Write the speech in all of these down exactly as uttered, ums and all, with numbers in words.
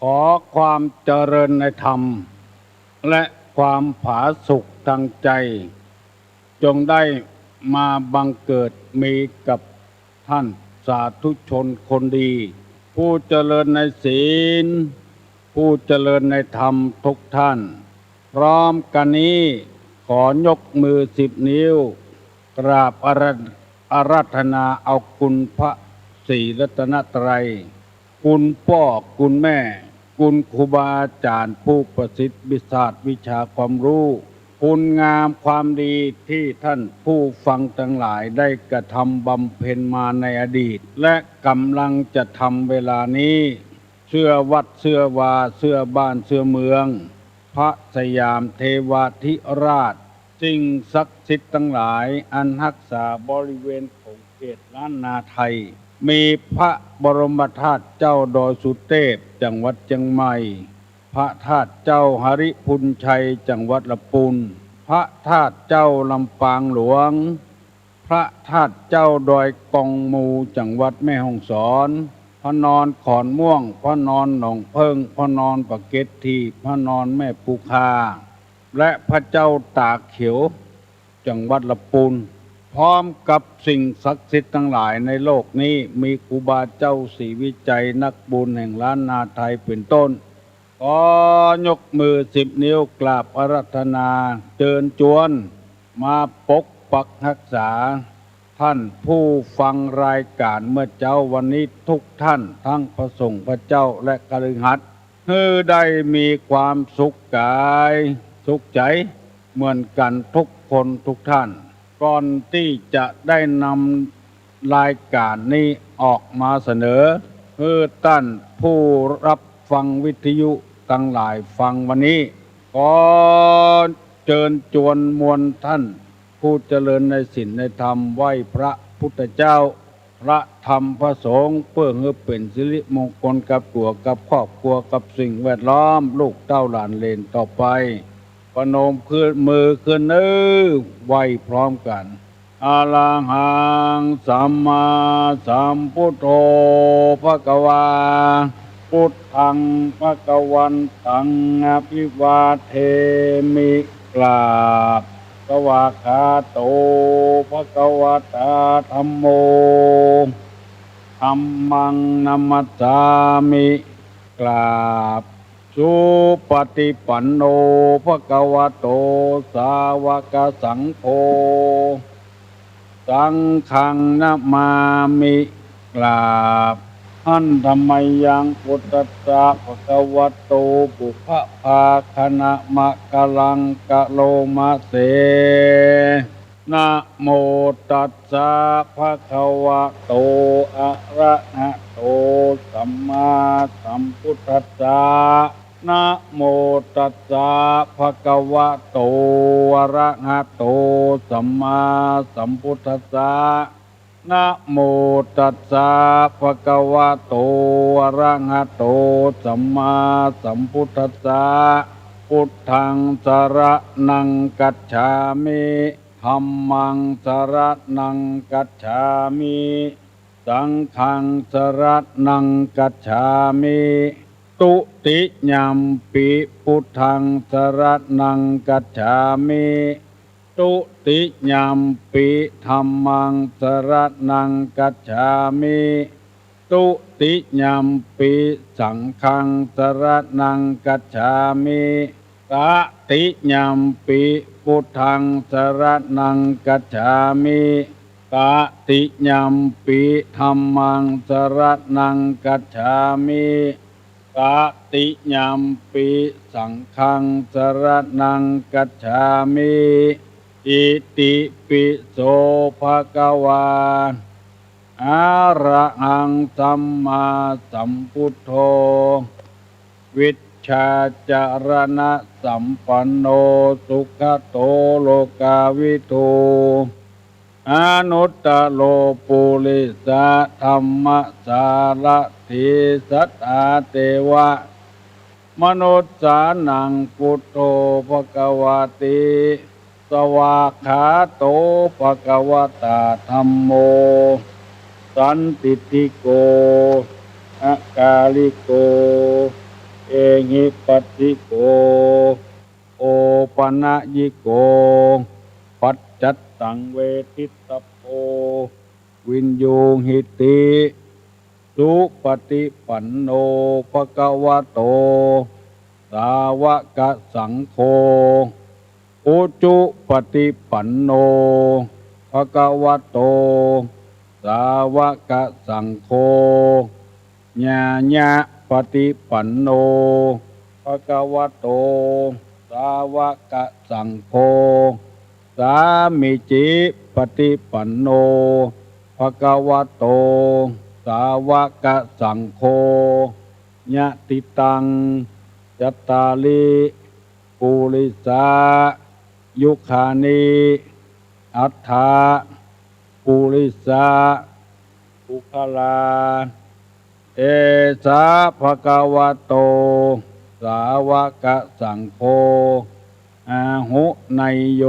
ขอความเจริญในธรรม และความผาสุกทางใจ จงได้มาบังเกิดมีกับท่านสาธุชนคนดี ผู้เจริญในศีล ผู้เจริญในธรรมทุกท่าน พร้อมกันนี้ขอยกมือสิบนิ้ว กราบอารา อาราธนาเอาคุณพระศรีรัตนตรัย คุณป้อ คุณแม่ คุณครูบาอาจ๋ารย์ผู้ประสิทธิ์วิชาวิชาความรู้ คุณงามความดีที่ท่านผู้ฟังตังหลายได้กระทำบำเพ็ญมาในอดีต และกำลังจะทำเวลานี้ เสื้อวัด เสื้อวา เสื้อบ้าน เสื้อเมือง พระสยามเทวาธิราช สิ่งศักดิ์สิทธิ์ตังหลายอันฮักษาบริเวณของเขตล้านนาไทย มีพระบรมธาตุเจ้าดอยสุเทพ จังหวัดเชียงใหม่ พระธาตุเจ้าหริภุญชัย จังหวัดละปูน พระธาตุเจ้าลำปางหลวง พระธาตุเจ้าดอยกองมู จังหวัดแม่ฮ่องสอน พระนอนขอนม่วง พระนอนหนองเพิ่ง พระนอนปากเกร็ดถีบ พระนอนแม่ปูคา และพระเจ้าตากเขียว จังหวัดละปูน พร้อมกับสิ่งศักดิ์สิทธิ์ตังหลายในโลกนี้ มีครูบาเจ้าศรีวิชัยนักบุญแห่งล้านนาไทยเป็นต้น ขอยกมือสิบนิ้วกราบอาราธนาเจิญจวนมาปกปักฮักษา ท่านผู้ฟังรายการเมื่อเจ๊าวันนี้ทุกท่าน ทั้งพระสงฆ์พระเจ้าและคฤหัสถ์ หื้อได้มีความสุขก๋ายสุขใจ๋เหมือนกั๋นทุกคนทุกท่าน ก่อนตี้จะได้นำรายการนี้ออกมาเสนอ หื้อต้านผู้รับฟังวิทยุตังหลายฟังวันนี้ ขอเจิญจวนมวลต้านผู้เจริญในศีลในธรรม ไหว้พระพุทธเจ้า พระธรรมพระสงฆ์ เปื้อหื้อเป๋นสิริมงคลกับตั๋ว กับครอบครัว กับสิ่งแวดล้อม ลูกเต้าหลานเหลนต่อไป ประนมขึ้น มือขึ้นเน้อ ไหว้พร้อมกั๋น อะระหัง สัมมาสัมพุทโธ ภะคะวา พุทธัง ภะคะวันตัง อะภิวาเทมิ กราบ สวากขาโต ภะคะวะตา ธัมโม ธัมมัง นะมัสสามิ กราบ สุปะติปันโน ภะคะวะโต สาวะกะสังโฆ สังฆัง นะมามิ กราบ หันธะมะยัง พุทธัสสะ ภะคะวะโต ปุพพะภาคะนะมะกะลัง กะโลมะเส นะโมตัสสะ ภะคะวะโต อะระหะโต สัมมาสัมพุทธัสสะ นะโมตัสสะ ภะคะวะโต อะระหะโต สัมมาสัมพุทธัสสะ นะโมตัสสะ ภะคะวะโต อะระหะโต สัมมาสัมพุทธัสสะ พุทธัง สะระณัง กัจฉามิ ธัมมัง สะระณัง กัจฉามิ สังฆัง สะระณัง กัจฉามิ ตุติยัมปิ พุทธัง สะระณัง กัจฉามิ ตุติยัมปิ ธัมมัง สะระณัง กัจฉามิ ตุติยัมปิ สังฆัง สะระณัง กัจฉามิ ตะติยัมปิ พุทธัง สะระณัง กัจฉามิ ตะติยัมปิ ธัมมัง สะระณัง กัจฉามิ ตะติยัมปิ สังฆัง สะระณัง กัจฉามิ อิติปิโส ภะคะวา อะระหัง สัมมาสัมพุทโธ วิชชาจะรณะสัมปันโน สุขะโต โลกาวิทู อนุตตะโร ปุริสะธัมมะสารถี สัตถาเตวะ มนุสสานัง พุทโธ ภะคะวะติ สวากขาโต ภะคะวะตา ธัมโม สันทิฏฐิโก อะกาลิโก เอหิปัสสิโก โอปะนะยิโก ปัจจัตตังเวทิตตะโพ วิญญูหิติ สุปะฏิปันโน ภะคะวะโต สาวะกะสังโฆ อุจุปะฏิปันโน ภะคะวะโต สาวะกะสังโฆ ญาญะปะฏิปันโน ภะคะวะโต สาวะกะสังโฆ สามีจิปะฏิปันโน ภะคะวะโต สาวะกะสังโฆ ยะถิตัง จัตตาริ ปุริสา ยุคานิ อัตถา ปุริสา ปุคคลา เอสา ภะคะวะโต สาวะกะสังโฆ อาหุเนยโย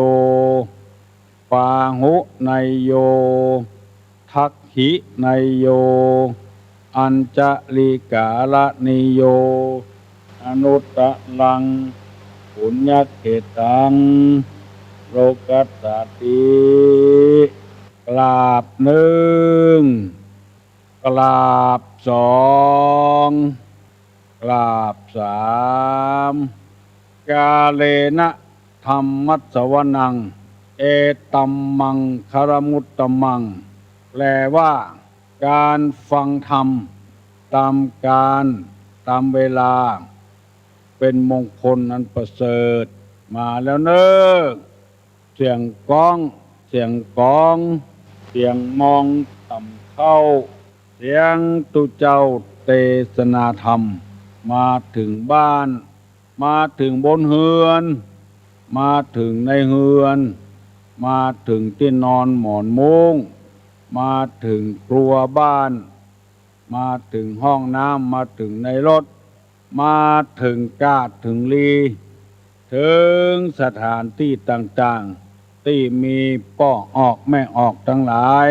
ปาหุเนยโย ทักขิเนยโย อัญชะลีกาละเนยโย อนุตตะรัง ปุญญะเขตตัง โลกัสสาติ กราบนึ่ง กราบสอง กราบสาม กาเลนะธัมมัสสวนัง เอตัมมังคะละมุตตะมัง แปลว่า การฟังธรรม ต๋ามกาล ต๋ามเวลา เป๋นมงคลอันประเสริฐ มาแล้วเน่อ เสียงก๊อง เสียงก๋อง เสียงมองต่ำเข้า เสียงตุ๊เจ้าเตสนาธรรม มาเถิงบ้าน มาเถิงบนเฮือน มาเถิงในเฮือน มาเถิงตี้นอนหมอนมุ้ง มาเถิงครัวบ้าน มาเถิงห้องน้ำ มาเถิงในรถ มาเถิงก้าเถิงลี เถิงสถานตี้ต่างๆ ตี้มีป้อออกแม่ออกตังหลาย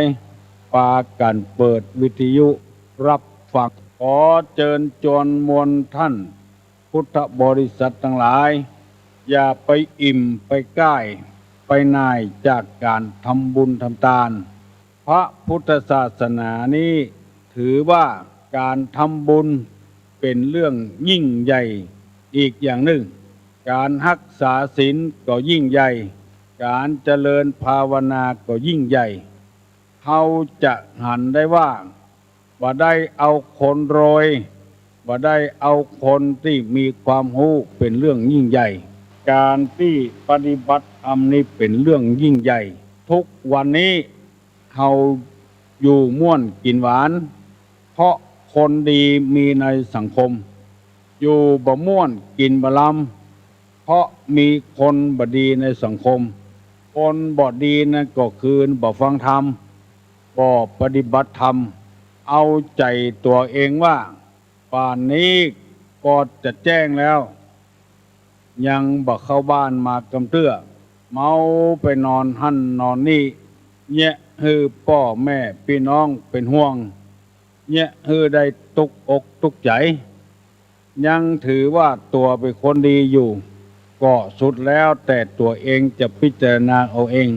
ปากั๋นเปิดวิทยุฮับฟัง ขอเจิญจวนมวลต้าน พุทธบริษัทตังหลาย อย่าไปอิ่มไปก้าย ไปหน่ายจากก๋านทำบุญทำตาน พระพุทธศาสนานี้ถือว่าก๋านทำบุญเป๋นเรื่องยิ่งใหญ่อีกอย่างนึ่ง ก๋านฮักษาศีลก็ยิ่งใหญ่ ก๋านเจริญภาวนาก็ยิ่งใหญ่ เฮาจะหันได้ว่า บ่ได้เอาคนรวย บ่ได้เอาคนตี้มีความฮู้เป๋นเรื่องยิ่งใหญ่ ก๋านตี้ปฏิบัติธรรมนี้เป๋นเรื่องยิ่งใหญ่ ทุกวันนี้เฮาอยู่ม่วนกิ๋นหวาน เพราะคนดีมีในสังคม อยู่บ่ม่วนกิ๋นบ่ลำ เพราะมีคนบ่ดีในสังคม คนบ่ดีนั้นก็คือบ่ฟังธรรม บ่ปฏิบัติธรรม เอาใจ๋ตั๋วเองว่า ป่านนี้ก็จะแจ้งแล้ว ยังบ่เข้าบ้านมากำเตื้อ เมาไปนอนหั้นนอนนี่ เยียะหื้อป้อแม่ปี้น้องเป๋นห่วง เยียะหื้อได้ตุ๊กอกตุ๊กใจ๋ ยังถือว่าตั๋วเป๋นคนดีอยู่ ก็สุดแล้วแต่ตั๋วเองจะพิจารณาเอาเอง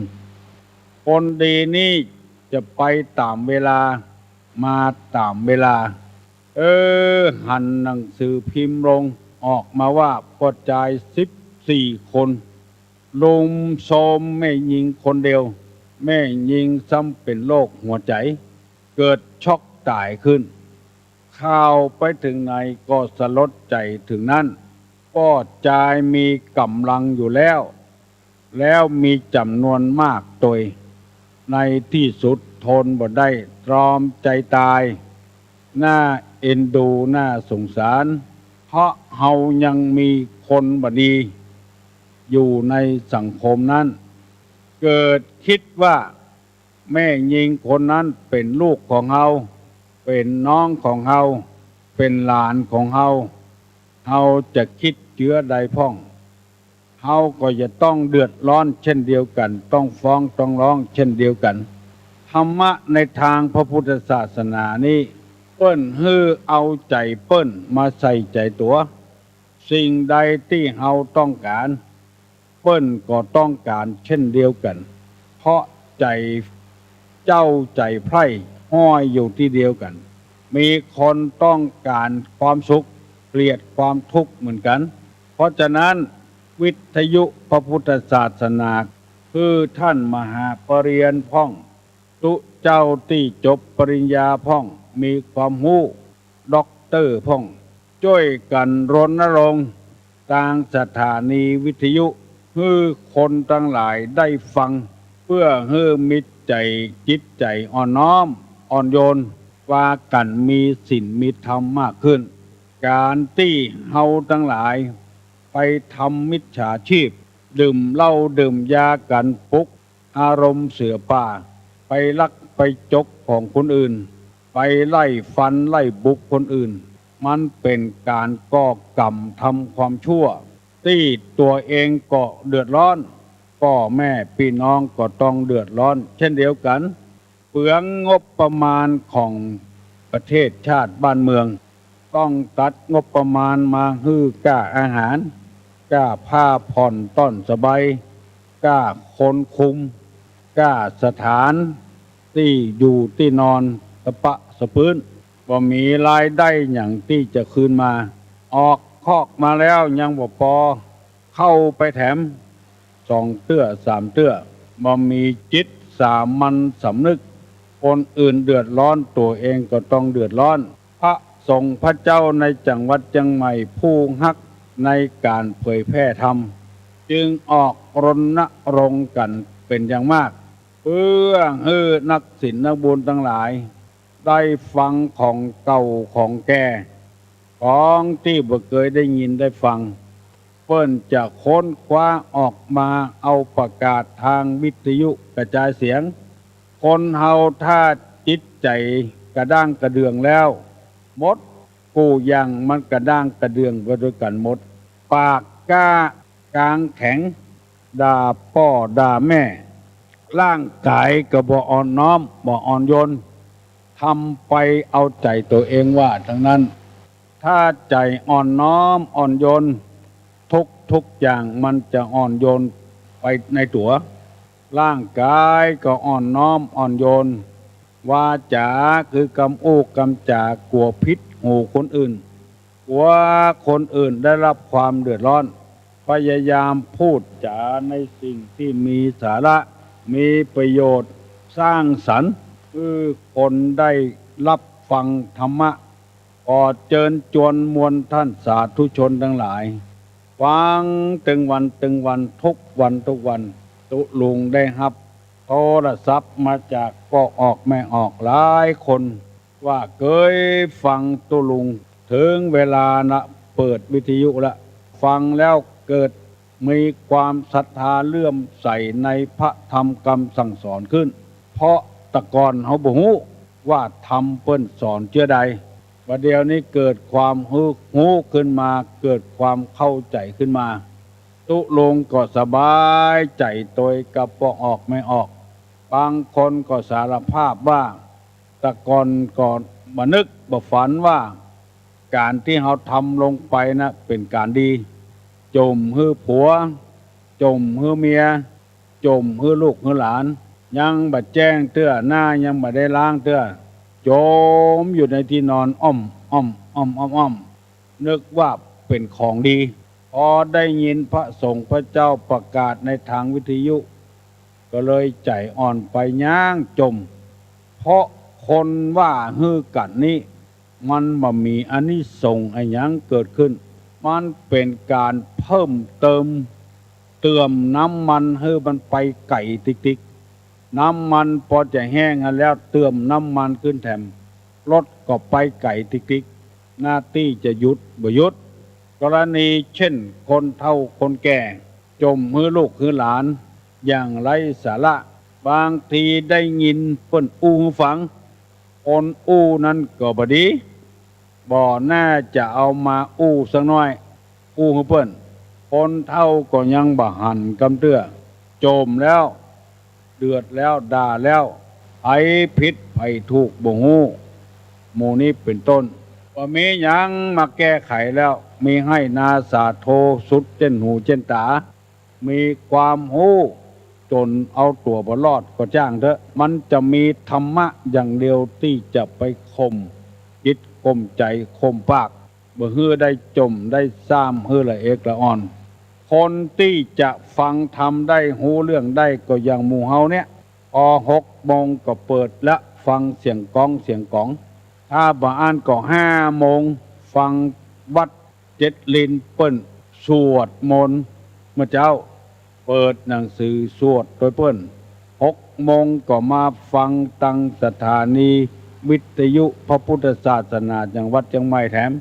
คนดีนี้จะไปต๋ามเวลา มาต๋ามเวลา เออ หันหนังสือพิมพ์ลง ออกมาว่าป้อจายสิบสี่คน ลุมโทรมแม่ญิงคนเดียว แม่ญิงซ้ำเป๋นโรคหัวใจ๋ เกิดช็อกต๋ายขึ้น ข่าวไปเถิงไหนก็สลดใจ๋เถิงนั้น ป้อจายมีก๋ำลังอยู่แล้ว แล้วมีจ๋ำนวนมากตวย ในตี้สุดทนบ่ได้ ตรอมใจ๋ต๋าย น่าเอ็นดู น่าสงสาร เพราะเฮายังมีคนบ่ดีอยู่ในสังคมนั้น เกิดกึ๊ดว่า แม่ญิงคนนั้นเป๋นลูกของเฮา เป๋นน้องของเฮา เป๋นหลานของเฮา เฮาจะกึ๊ดเจือใดพ่อง เฮาก็จะต้องเดือดร้อนเช่นเดียวกั๋น ต้องฟ้องต้องร้องเช่นเดียวกั๋น ธรรมะในตางพระพุทธศาสนานี้ เปิ้นหื้อเอาใจ๋เปิ้นมาใส่ใจ๋ตั๋ว สิ่งใดตี้เฮาต้องก๋าน เปิ้นก็ต้องก๋านเช่นเดียวกั๋น เพราะใจ๋เจ้าใจ๋ใผร้ห้อยอยู่ตี้เดียวกั๋น มีคนต้องก๋านความสุข เกลียดความทุกข์เหมือนกั๋น เพราะฉะนั้น วิทยุพระพุทธศาสนา คือต้านมหาปริญญาพ่อง ตุ๊เจ้าตี้จบปริญญาพ่อง มีความฮู้ ด็อกเตอร์พ่อง จ้วยกั๋นรณรงค์ตางสถานีวิทยุ หื้อคนตังหลายได้ฟัง เปื้อหื้อมีใจ๋จิตใจ๋อ่อนน้อม อ่อนโยน ปากั๋นมีศีลมีธรรมมากขึ้น ก๋านตี้เฮาตังหลาย ไปทำมิจฉาชีพ ดื่มเหล้าดื่มยากั๋น ปลุกอารมณ์เสือป่า ไปลักไปจกของคนอื่น ไปไล่ฟันไล่บุกคนอื่น มันเป๋นก๋านก่อกรรมทำความชั่ว ตี้ตั๋วเองก็เดือดร้อน ป้อแม่ปี้น้องก็ต้องเดือดร้อนเช่นเดียวกั๋น เปลืองงบประมาณของประเทศชาติบ้านเมือง ต้องตัดงบประมาณมาหื้อก้าอาหาร ก้าผ้าผ่อนต้อนสบาย ก้าคนคุม ก้าสถานตี้อยู่ตี้นอนสะปะสะปื้น บ่มีรายได้หยังตี้จะคืนมา ออกคอกมาแล้วยังบ่ปอ เข้าไปแถม สองเตื้อสามเตื้อ บ่มีจิตสามัญสำนึก คนอื่นเดือดร้อน ตั๋วเองก็ต้องเดือดร้อน พระสงฆ์พระเจ้าในจังหวัดเจียงใหม่ผู้ฮักในก๋านเผยแพร่ธรรม จึงออกรณรงค์กั๋นเป๋นอย่างมาก เปื้อหื้อนักศีลนักบุญตังหลาย ได้ฟังของเก่าของแก่ ของตี้บ่เกยได้ยินได้ฟัง เปิ้นจะค้นคว้าออกมาเอาประกาศตางวิทยุกระจายเสียง คนเฮาถ้าจิตใจ๋กระด้างกระเดื่องแล้ว หมดกู้อย่างมันกระด้างกระเดื่องไปตวยกั๋นหมด ปากก้ากางแข็ง ด่าป้อด่าแม่ ร่างก๋ายก็บ่อ่อนน้อม บ่อ่อนโยน ทำไปเอาใจ๋ตั๋วเองว่าตังนั้น ถ้าใจ๋อ่อนน้อมอ่อนโยน ทุกๆ อย่างมันจะอ่อนโยนไปในตั๋ว ร่างก๋ายก็อ่อนน้อมอ่อนโยน วาจ๋าคือกำอู้กำจ๋ากั๋วผิดหูคนอื่น กั๋วคนอื่นได้รับความเดือดร้อน พยายามพูดจ๋าในสิ่งตี้มีสาระ มีประโยชน์ สร้างสรรค์ หื้อคนได้รับฟังธรรมะ ขอเจิญจวนมวลต้านสาธุชนตังหลาย ฟังตึงวันตึงวัน ทุกวันทุกวัน ตุ๊ลุงได้ฮับโทรศัพท์มาจากป้อออกแม่ออกหลายคน ว่าเกยฟังตุ๊ลุง เถิงเวลานะ เปิดวิทยุละ ฟังแล้วเกิดมีความศรัทธาเลื่อมใสในพระธรรมกำสั่งสอนขึ้น เพราะแต่ก่อนเฮาบ่ฮู้ว่าธรรมเปิ้นสอนเจื้อใด บ่าเดี่ยวนี้เกิดความฮู้ ฮู้ขึ้นมา เกิดความเข้าใจ๋ขึ้นมา ตุ๊ลุงก็สบายใจ๋ตวยกับป้อออกแม่ออก บางคนก็สารภาพว่า แต่ก่อนก็บ่นึกบ่ฝันว่า ก๋านตี้เฮาทำลงไปนะเป๋นก๋านดี จ่มหื้อผัว จ่มหื้อเมีย จ่มหื้อลูกหื้อหลาน ยังบ่แจ้งเตื้อ หน้ายังบ่ได้ล้างเตื้อ จ่มอยู่ในตี้นอน อ้อม อ้อม อ้อม อ้อม อ้อม นึกว่าเป๋นของดี พอได้ยินพระสงฆ์พระเจ้าประกาศในตางวิทยุ ก็เลยใจ๋อ่อนไป ย้างจ่ม เพราะคนว่าหื้อกั๋นนี้ มันบ่มีอานิสงส์อะหยังเกิดขึ้น มันเป๋นก๋านเพิ่มเติม เติมน้ำมันหื้อมันไปไก๋ติ๊กๆ น้ำมันปอจะแห้งหั้นแล้ว เติมน้ำมันขึ้นแถม รถก็ไปไก๋ติ๊กๆ หน้าตี้จะหยุดบ่หยุด กรณีเช่นคนเฒ่าคนแก่ จ่มหื้อลูกหื้อหลาน อย่างไร้สาระ บางทีได้ยินเปิ้นอู้หื้อฟัง คนอู้นั้นก็บ่ดี บ่น่าจะเอามาอู้สักหน้อย อู้หื้อเปิ้น คนเฒ่าก็ยังบ่หันกำเตื้อ จ่มแล้ว เดือดแล้ว ด่าแล้ว ใผผิดใผถูกบ่ฮู้ หมู่นี้เป๋นต้น บ่มีหยังมาแก้ไขแล้ว มีไฮ่นาสาโทสุดเจ้นหูเจ้นต๋า มีความฮู้จ๋นเอาตั๋วบ่รอดก็จ้างเต๊อะ มันจะมีธรรมะอย่างเดียวตี้จะไปข่มจิตข่มใจ๋ข่มปาก บ่หื้อได้จ่มได้ซ่ามหื้อละเอกละอ่อน คนตี้จะฟังธรรมได้ฮู้เรื่องได้ก็อย่างหมู่เฮาเนี่ย ปอหกโมงก็เปิดละฟังเสียงก้องเสียงก๋อง ถ้าบ่อั้นก็ห้าโมงฟังวัดเจ็ดลินเปิ้นสวดมนต์เมื่อเจ๊า เปิดหนังสือสวดโตยเปิ้น หกโมงก็มาฟังตังสถานีวิทยุพระพุทธศาสนาจังหวัดเจียงใหม่แถม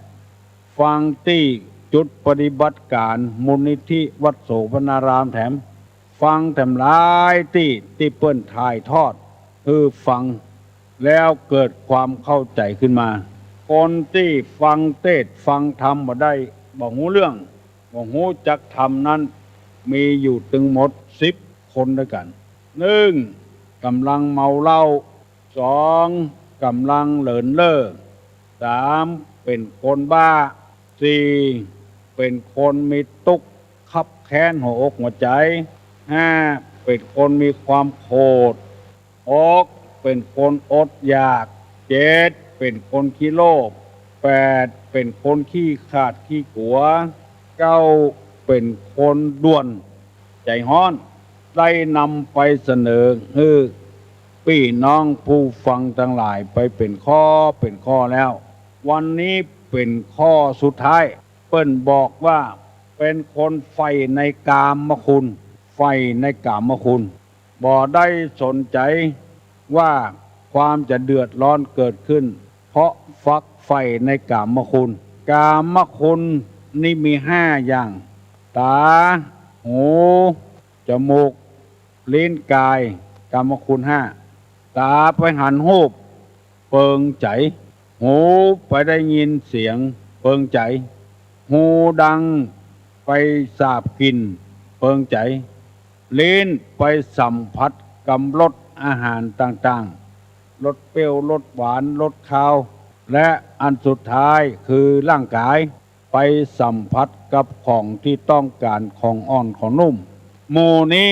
ฟังตี้จุดปฏิบัติก๋านมูลนิธิวัดโสภณารามแถม ฟังแถมหลายตี้ ตี้เปิ้นถ่ายทอดหื้อฟัง แล้วเกิดความเข้าใจ๋ขึ้นมา คนตี้ฟังเตสน์ฟังธรรมบ่ได้ บ่ฮู้เรื่อง บ่ฮู้จักธรรมนั้น มีอยู่ตึงหมดสิบคนตวยกั๋น นึ่ง ก๋ำลังเมาเหล้า สอง ก๋ำลังเหลินเล่อ สาม เป๋นคนบ้า สี่ เป๋นคนมีตุ๊กข์คับแค้นหัวอกหัวใจ๋ ห้า เป๋นคนมีความโขด หก เป๋นคนอดอยาก เจ็ด เป๋นคนขี้โลภ แปด เป๋นคนขี้ขลาดขี้กั๋ว เก้า เป๋นคนด่วนใจ๋ฮ้อน ได้นำไปเสนอหื้อปี้น้องผู้ฟังตังหลายไปเป๋นข้อเป๋นข้อแล้ว วันนี้เป๋นข้อสุดท้าย เปิ้นบอกว่าเป๋นคนใฝ่ในกามคุณ ใฝ่ในกามคุณ บ่ได้สนใจ๋ว่าความจะเดือดร้อนเกิดขึ้น เพราะฝักใฝ่ในกามคุณ กามคุณนี่มีห้าอย่าง ต๋า หู จมูก ลิ้น ก๋าย กามคุณห้า ต๋าไปหันฮูป เปิงใจ๋ หูไปได้ยินเสียง เปิงใจ๋ ฮูดังไปสาบกลิ่น เปิงใจ๋ ลิ้นไปสัมผัสกำรสอาหารต่างๆ รสเปรี้ยว รสหวาน รสคาว และอันสุดท้ายคือร่างก๋าย ไปสัมผัสกับของตี้ต้องก๋าน ของอ่อนของนุ่ม หมู่นี้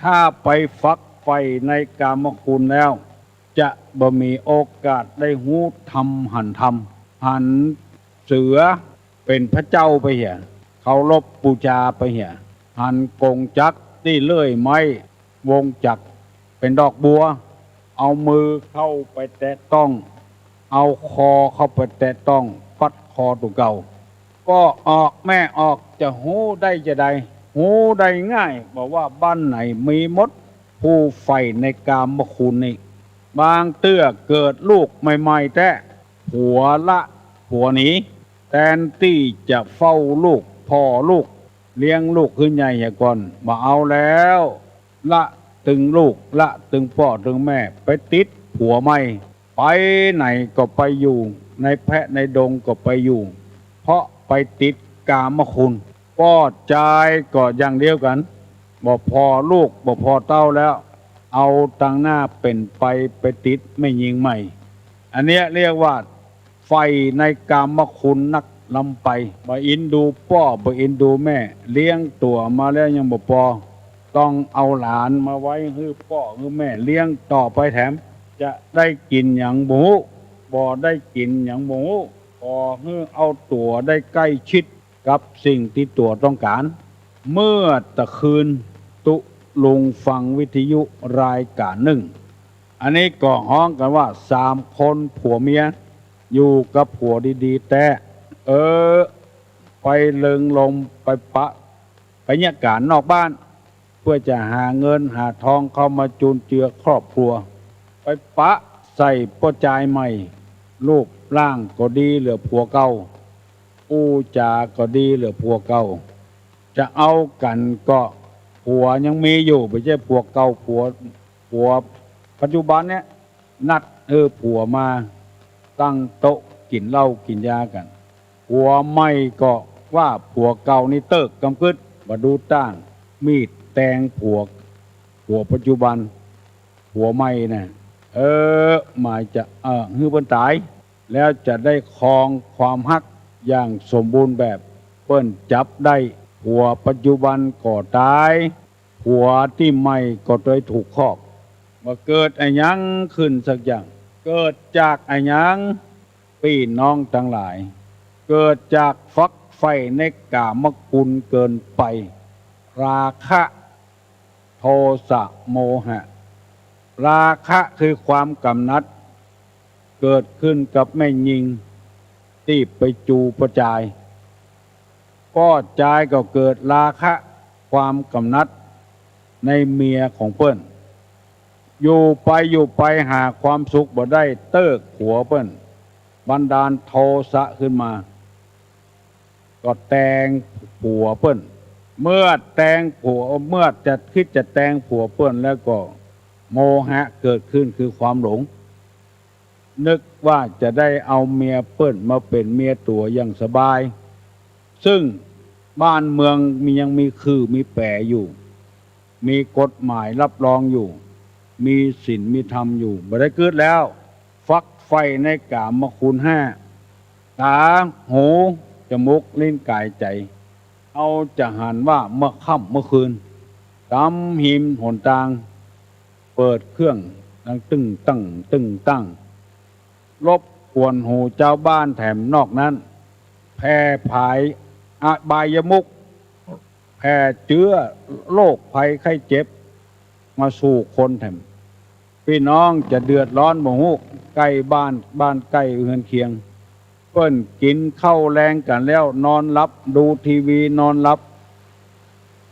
ถ้าไปฝักใฝ่ในกามคุณแล้ว จะบ่มีโอกาสได้ฮู้ธรรมหันธรรม หันเสือเป๋นพระเจ้าไปเหีย เคารพบูชาไปเหีย หันกงจักรตี้เลื่อยไม้ วงจักรเป๋นดอกบัว เอามือเข้าไปแตะต้อง เอาคอเข้าไปแตะต้อง ปัดคอตั๋วเก่า ป้อออกแม่ออก จะฮู้ได้จาใด ฮู้ได้ง่าย บ่ว่าบ้านไหนมีหมด ผู้ใฝ่ในกามคุณนี่ บางเตื้อเกิดลูกใหม่ๆ แต๊ ผัวละผัวหนี แตนตี้จะเฝ้าลูก ผ่อลูก เลี้ยงลูกหื้อใหญ่เหียก่อน บ่เอาแล้ว ละตึงลูก ละตึงป้อตึงแม่ ไปติดผัวใหม่ ไปไหนก็ไปอยู่ ในแพะในดงก็ไปอยู่ เพราะไปติดกามคุณ ป้อจายก็อย่างเดียวกั๋น บ่ผ่อลูก บ่ผ่อเต้าแล้ว เอาตังหน้าเป๋นไป ไปติดแม่ญิงใหม่ อันเนี้ยเรียกว่า ใฝ่ในกามคุณนักล้ำไป บ่อินดูป้อ บ่อินดูแม่ เลี้ยงตั๋วมาแล้วยังบ่ปอ ต้องเอาหลานมาไว้หื้อป้อหื้อแม่เลี้ยงต่อไปแถม จะได้กิ๋นหยังบ่ฮู้ บ่ได้กิ๋นหยังบ่ฮู้ ขอหื้อเอาตั๋วได้ใกล้ชิดกับสิ่งตี้ตั๋วต้องก๋าน เมื่อตะคืนตุ๊ลุงฟังวิทยุรายก๋านนึ่ง อันนี้ก็ฮ้องกั๋นว่า สามคนผัวเมีย อยู่กับผัวดีๆ แต๊ เออ ไปเริงรมย์ ไปปะ ไปเยียะก๋านนอกบ้าน เพื่อจะหาเงินหาทองเข้ามาจุนเจือครอบครัว ไปปะใส่ป้อจายใหม่ รูปร่างก็ดีเหลือผัวเก่า อู้จาก็ดีเหลือผัวเก่า จะเอากั๋นก็ผัวยังมีอยู่ บ่ใจ้ผัวเก่า ผัว ผัวปัจจุบันเนี่ย นัดหื้อผัวมาตั้งโต๊ะกิ๋นเหล้ากิ๋นยากั๋น ผัวใหม่ก็ว่าผัวเก่านี่เติ๊กกำกึ๊ด บ่ดูต้าน มีดแตงผัว ผัวปัจจุบัน ผัวใหม่น่ะ เออ หมายจะ เออ หื้อเปิ้นต๋าย แล้วจะได้ครองความฮักอย่างสมบูรณ์แบบ เปิ้นจับได้ ผัวปัจจุบันก็ต๋าย ผัวตี้ใหม่ก็เลยถูกคอก บ่าเกิดอะหยังขึ้นสักอย่าง เกิดจากอะหยัง ปี้น้องตังหลาย เกิดจากฝักใฝ่ในก๋ามคุณเกินไป ราคะ โทสะ โมหะ ราคะคือความก๋ำนัด เกิดขึ้นกับแม่ญิงตี้ไปจู๋ป้อจาย ป้อจายก็เกิดราคะ ความก๋ำนัดในเมียของเปิ้น อยู่ไปอยู่ไปหาความสุขบ่ได้ เติ๊กผัวเปิ้น บันดาลโทสะขึ้นมา ก็แตงผัวเปิ้น เมื่อแตงผัว เมื่อจะ กึ๊ดจะแตงผัวเปิ้นแล้วก็โมหะเกิดขึ้นคือความหลง นึกว่าจะได้เอาเมียเปิ้นมาเป๋นเมียตั๋วอย่างสบาย ซึ่งบ้านเมืองมี ยังมีขื่อมีแป๋อยู่ มีกฎหมายรับรองอยู่ มีศีลมีธรรมอยู่ บ่ได้กึ๊ดแล้ว ฝักใฝ่ในก๋ามคุณห้า ต๋า หู จมูก ลิ้น ก๋าย ใจ๋ เฮาจะหันว่าเมื่อค่ำเมื่อคืน ต๋ามหิมหนตาง เปิดเครื่องดังตึ้งตั้ง ตึ้งตั้ง รบกวนหูจาวบ้านแถมนอกนั้น แผ่ผายอบายมุข แผ่เจื้อโรคภัยไข้เจ็บมาสู่คนแถม ปี้น้องจะเดือดร้อนบ่ฮู้ ใก้บ้าน บ้านใก้เฮือนเคียง เปิ้นกิ๋นข้าวแลงกั๋นแล้วนอนหลับ ดูทีวีนอนหลับ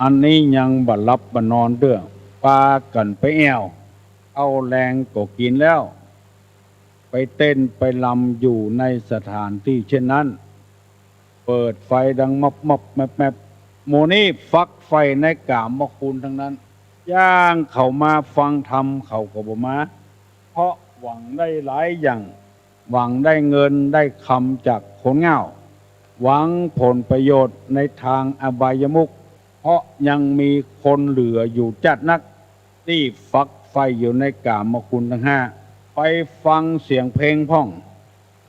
อันนี้ยังบ่หลับบ่นอนเตื้อ ปากั๋นไปแอ่ว ข้าวแลงก็กิ๋นแล้ว ไปเต้นไปรำอยู่ในสถานตี้เช่นนั้น เปิดไฟดังมับมับแมบแมบ หมู่นี้ฝักใฝ่ในก๋ามคุณตังนั้น อย่างเขามาฟังธรรมเขาก็บ่มา เพราะหวังได้หลายอย่าง หวังได้เงินได้คำจากคนเหง้า หวังผลประโยชน์ในตางอบายมุข เพราะยังมีคนเหลืออยู่จ๊าดนัก ตี้ฝักใฝ่อยู่ในก๋ามคุณตังห้า ไปฟังเสียงเพลงพ่อง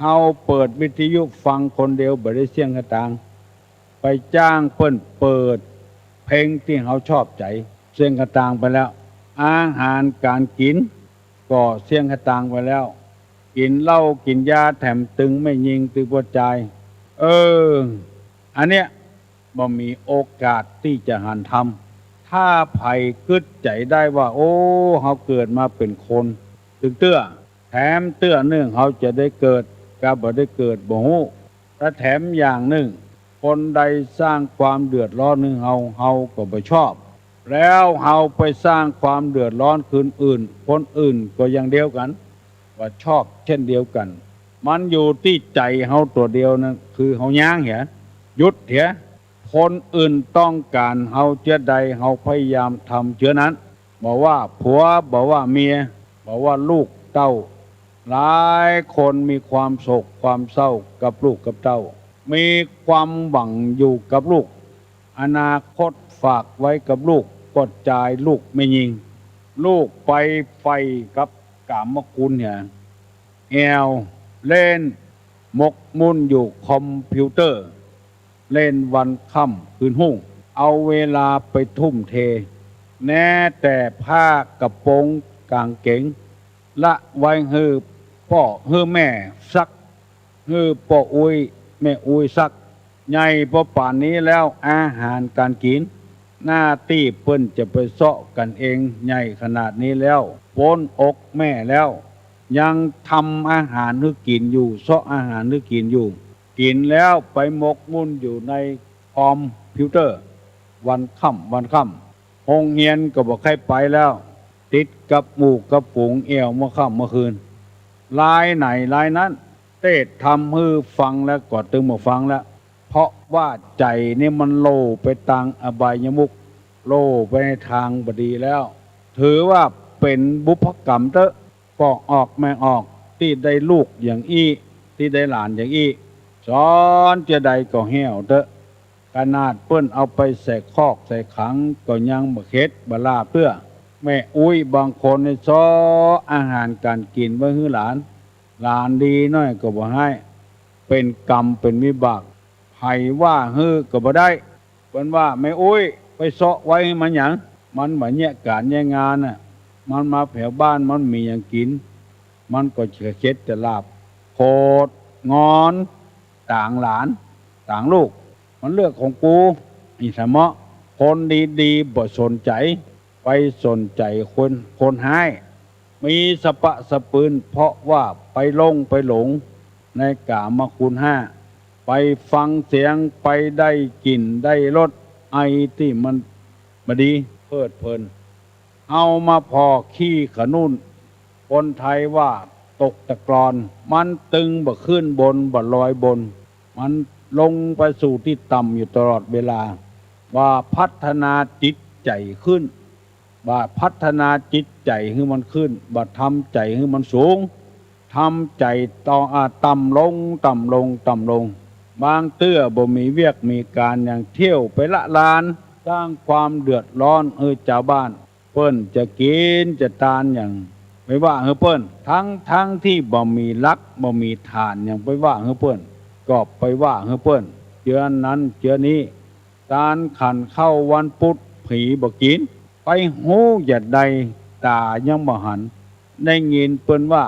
เฮาเปิดวิทยุฟังคนเดียวบ่ได้เสี้ยงสตางค์ ไปจ้างเปิ้นเปิดเพลงตี้เฮาชอบใจ๋ เสี้ยงสตางค์ไปแล้ว อาหารก๋านกิ๋นก็เสี้ยงสตางค์ไปแล้ว กิ๋นเหล้ากิ๋นยาแถมตึงแม่ญิงตึงป้อจาย เออ อันเนี้ย บ่มีโอกาสตี้จะหันธรรม ถ้าใผกึ๊ดใจ๋ได้ว่า โอ้ เฮาเกิดมาเป๋นคน ตึงเตื้อ แถมเตื้อนึ่งเฮาจะได้เกิด กับบ่ได้เกิดบ่ฮู้ และแถมอย่างนึ่ง คนใดสร้างความเดือดร้อนหื้อเฮา เฮาก็บ่ชอบ แล้วเฮาไปสร้างความเดือดร้อนคืนอื่น คนอื่นก็อย่างเดียวกั๋น บ่ชอบเช่นเดียวกั๋น มันอยู่ตี้ใจ๋เฮาตั๋วเดียวนั้น คือเฮายั้งเหีย หยุดเหีย คนอื่นต้องก๋านเฮาเจื้อใด เฮาพยายามทำเจื้อนั้น บ่ว่าผัว บ่ว่าเมีย บ่ว่าลูกเต้า หลายคนมีความโศกความเศร้ากับลูกกับเต้า มีความหวังอยู่กับลูก อนาคตฝากไว้กับลูก ป้อจาย ลูกแม่ญิง ลูกไปใฝ่กับก๋ามคุณเหีย แอ่ว เล่น หมกมุ่นอยู่คอมพิวเตอร์ เล่นวันค่ำคืนฮุ่ง เอาเวลาไปทุ่มเท แม้แต่ผ้ากระโปรงก๋างเก๋ง ละไว้หื้อป้อหื้อแม่ซัก หื้อป้ออุ๊ยแม่อุ๊ยซัก ใหญ่ปอป่านนี้แล้ว อาหารก๋านกิ๋น หน้าตี้เปิ้นจะไปเซาะกั๋นเอง ใหญ่ขนาดนี้แล้ว ป๊นอกแม่แล้ว ยังทำอาหารหื้อกิ๋นอยู่ เซาะอาหารหื้อกิ๋นอยู่ กิ๋นแล้วไปหมกมุ่นอยู่ในคอมพิวเตอร์ วันค่ำวันค่ำ โฮงเฮียนก็บ่ใค่ไปแล้ว ติดกับหมู่กับฝูงแอ่วเมื่อค่ำเมื่อคืน ลายไหนลายนั้น เตศน์ธรรมหื้อฟังแล้วก็ตึงบ่ฟังแล้ว เพราะว่าใจ๋นี่มันโหล่ไปตางอบายมุข โหล่ไปในตางบ่ดีแล้ว ถือว่าเป๋นบุพกรรมเต๊อะ ป้อออกแม่ออก ตี้ได้ลูกอย่างอี้ ตี้ได้หลานอย่างอี้ สอนเจื้อใดก็แห้วเต๊อะ ขนาดเปิ้นเอาไปใส่คอกใส่ขังก็ยังบ่เข็ดบ่ลาบเตื้อ แม่อุ๊ยบางคนนี่เซาะอาหารก๋านกิ๋นไว้หื้อหลาน หลานดีหน้อยก็บ่ให้ เป๋นกรรมเป๋นวิบาก ผ ผว่าหื้อก็บ่ได้ เปิ้นว่า แม่อุ๊ย ไปเซาะไว้หื้อมันหยัง มันบ่าเยียะก๋านเยียะงานน่ะ มันมาแผวบ้านมันมีหยังกิ๋น มันก็จะเข็ดจะหลาบ โขดงอน ตางหลาน ตางลูก มันเรื่องของกู อี้สะเมาะ คนดีๆ บ่สนใจ๋ ไปสนใจ๋คน คนฮ้าย มีสะปะสะปืน เพราะว่าไปหลงไปหลงในก๋ามคุณห้า ไปฟังเสียง ไปได้กลิ่นได้รส ไอ้ตี้มันบ่ดี เพลิดเพลิน เฮามาผ่อขี้ขะนุ่น คนไทยว่าตกตะกอน มันตึงบ่ขึ้นบน บ่ลอยบน มันลงไปสู่ตี้ต่ำอยู่ตลอดเวลา บ่าพัฒนาจิตใจ๋ขึ้น บ่าพัฒนาจิตใจ๋หื้อมันขึ้น บ่าทำใจ๋หื้อมันสูง ทำใจ๋ต่อ อ่า ต่ำลง ต่ำลง ต่ำลง บางเตื้อบ่มีเวียกมีก๋านหยัง เที่ยวไปละลาน สร้างความเดือดร้อนหื้อจาวบ้าน เปิ้นจะกิ๋นจะตานหยัง ไปว่าหื้อเปิ้น ทั้งๆ ตี้บ่มีหลัก บ่มีฐานหยัง ไปว่าหื้อเปิ้น ก็ไปว่าหื้อเปิ้น เจื้อนั้นเจื้อนี้ ตานขันข้าววันปุธ ผีบ่กิ๋น ไปฮู้จะใด ต๋ายังบ่หัน ได้ยินเปิ้นว่า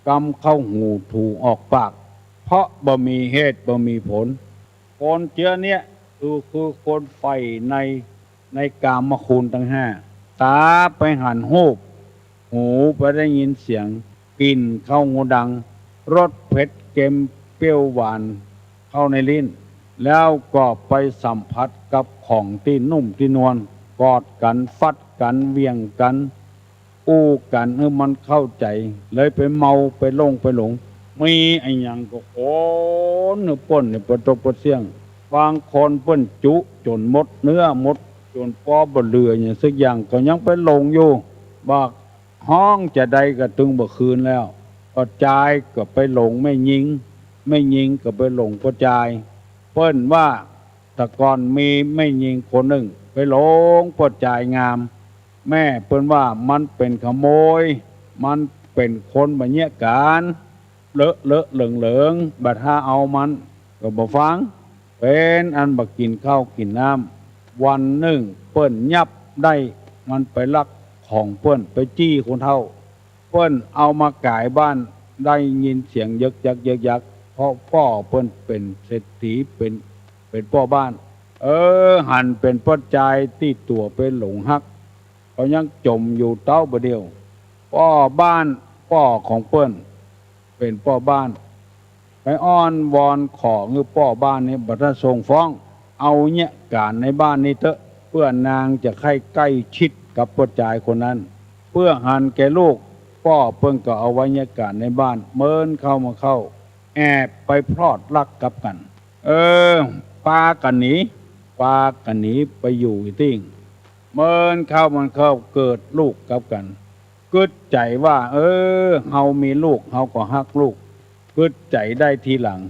กำเข้าหู ถูออกปาก เพราะบ่มีเหตุ บ่มีผล คนเจื้อเนี้ย คือ คือคนใฝ่ใน ในก๋ามคุณตังห้า ต๋าไปหันฮูป หูไปได้ยินเสียง กลิ่นเข้าหูดัง รสเผ็ดเค็มเปรี้ยวหวานเข้าในลิ้น แล้วก็ไปสัมผัสกับของตี้นุ่มตี้นวล กอดกั๋น ฟัดกั๋น เหวี่ยงกั๋น อู้กั๋นหื้อมันเข้าใจ๋ เลยไปเมา ไปหลง ไปหลง มีอะหยังก็ขนหื้อเปิ้นเนี่ย ปวดตกปวดเสี้ยง บางคนเปิ้นจุจ๋นหมดเนื้อหมด จ๋นปอบ่เหลือหยังสักอย่าง ก็ยังไปหลงอยู่ บ่าฮ้องจะใดก็ตึงบ่คืนแล้ว ป้อจายก็ไปหลงแม่ญิง แม่ญิงก็ไปหลงป้อจาย เปิ้นว่า แต่ก่อนมีแม่ญิงคนนึ่ง ไปหลงป้อจายงาม แม่เปิ้นว่ามันเป๋นขโมย มันเป๋นคนบ่าเยียะก๋าน เลอะเลอะเหลิงเหลิง บ่าถ้าเอามันก็บ่ฟัง เป๋นอันบ่ากิ๋นข้าวกิ๋นน้ำ วันนึ่งเปิ้นยับได้ มันไปลักของเปิ้น ไปจี้คนเฒ่า เปิ้นเอามาก๋ายบ้าน ได้ยินเสียงเยิกยักเยิกยัก เพราะป้อเปิ้นเป๋นเศรษฐี เป๋น เป๋นป้อบ้าน เออ หันเป๋นป้อจายตี้ตั๋วไปหลงฮัก ก็ยังจ๋มอยู่เต๊าบ่าเดี่ยว ป้อบ้าน ป้อของเปิ้น เป๋นป้อบ้าน ไปอ้อนวอนขอหื้อป้อบ้านนี้บ่าถ้าส่งฟ้อง เอาเยียะก๋านในบ้านนี้เต๊อะ เปื้อนางจะใค่ใก้ชิดกับป้อจายคนนั้น เปื้อหันแก่ลูก ป้อเปิ้นก็เอาไว้เยียะก๋านในบ้าน เมินเข้ามาเข้า แอบไปพลอดรักกับกั๋น เออ ปากั๋นหนี ปากั๋นหนีไปอยู่ตี้ เมินเข้ามันเข้าเกิดลูกกับกั๋น กึ๊ดใจ๋ว่า เออ เฮามีลูก เฮาก็ฮักลูก กึ๊ดใจ๋ได้ทีหลัง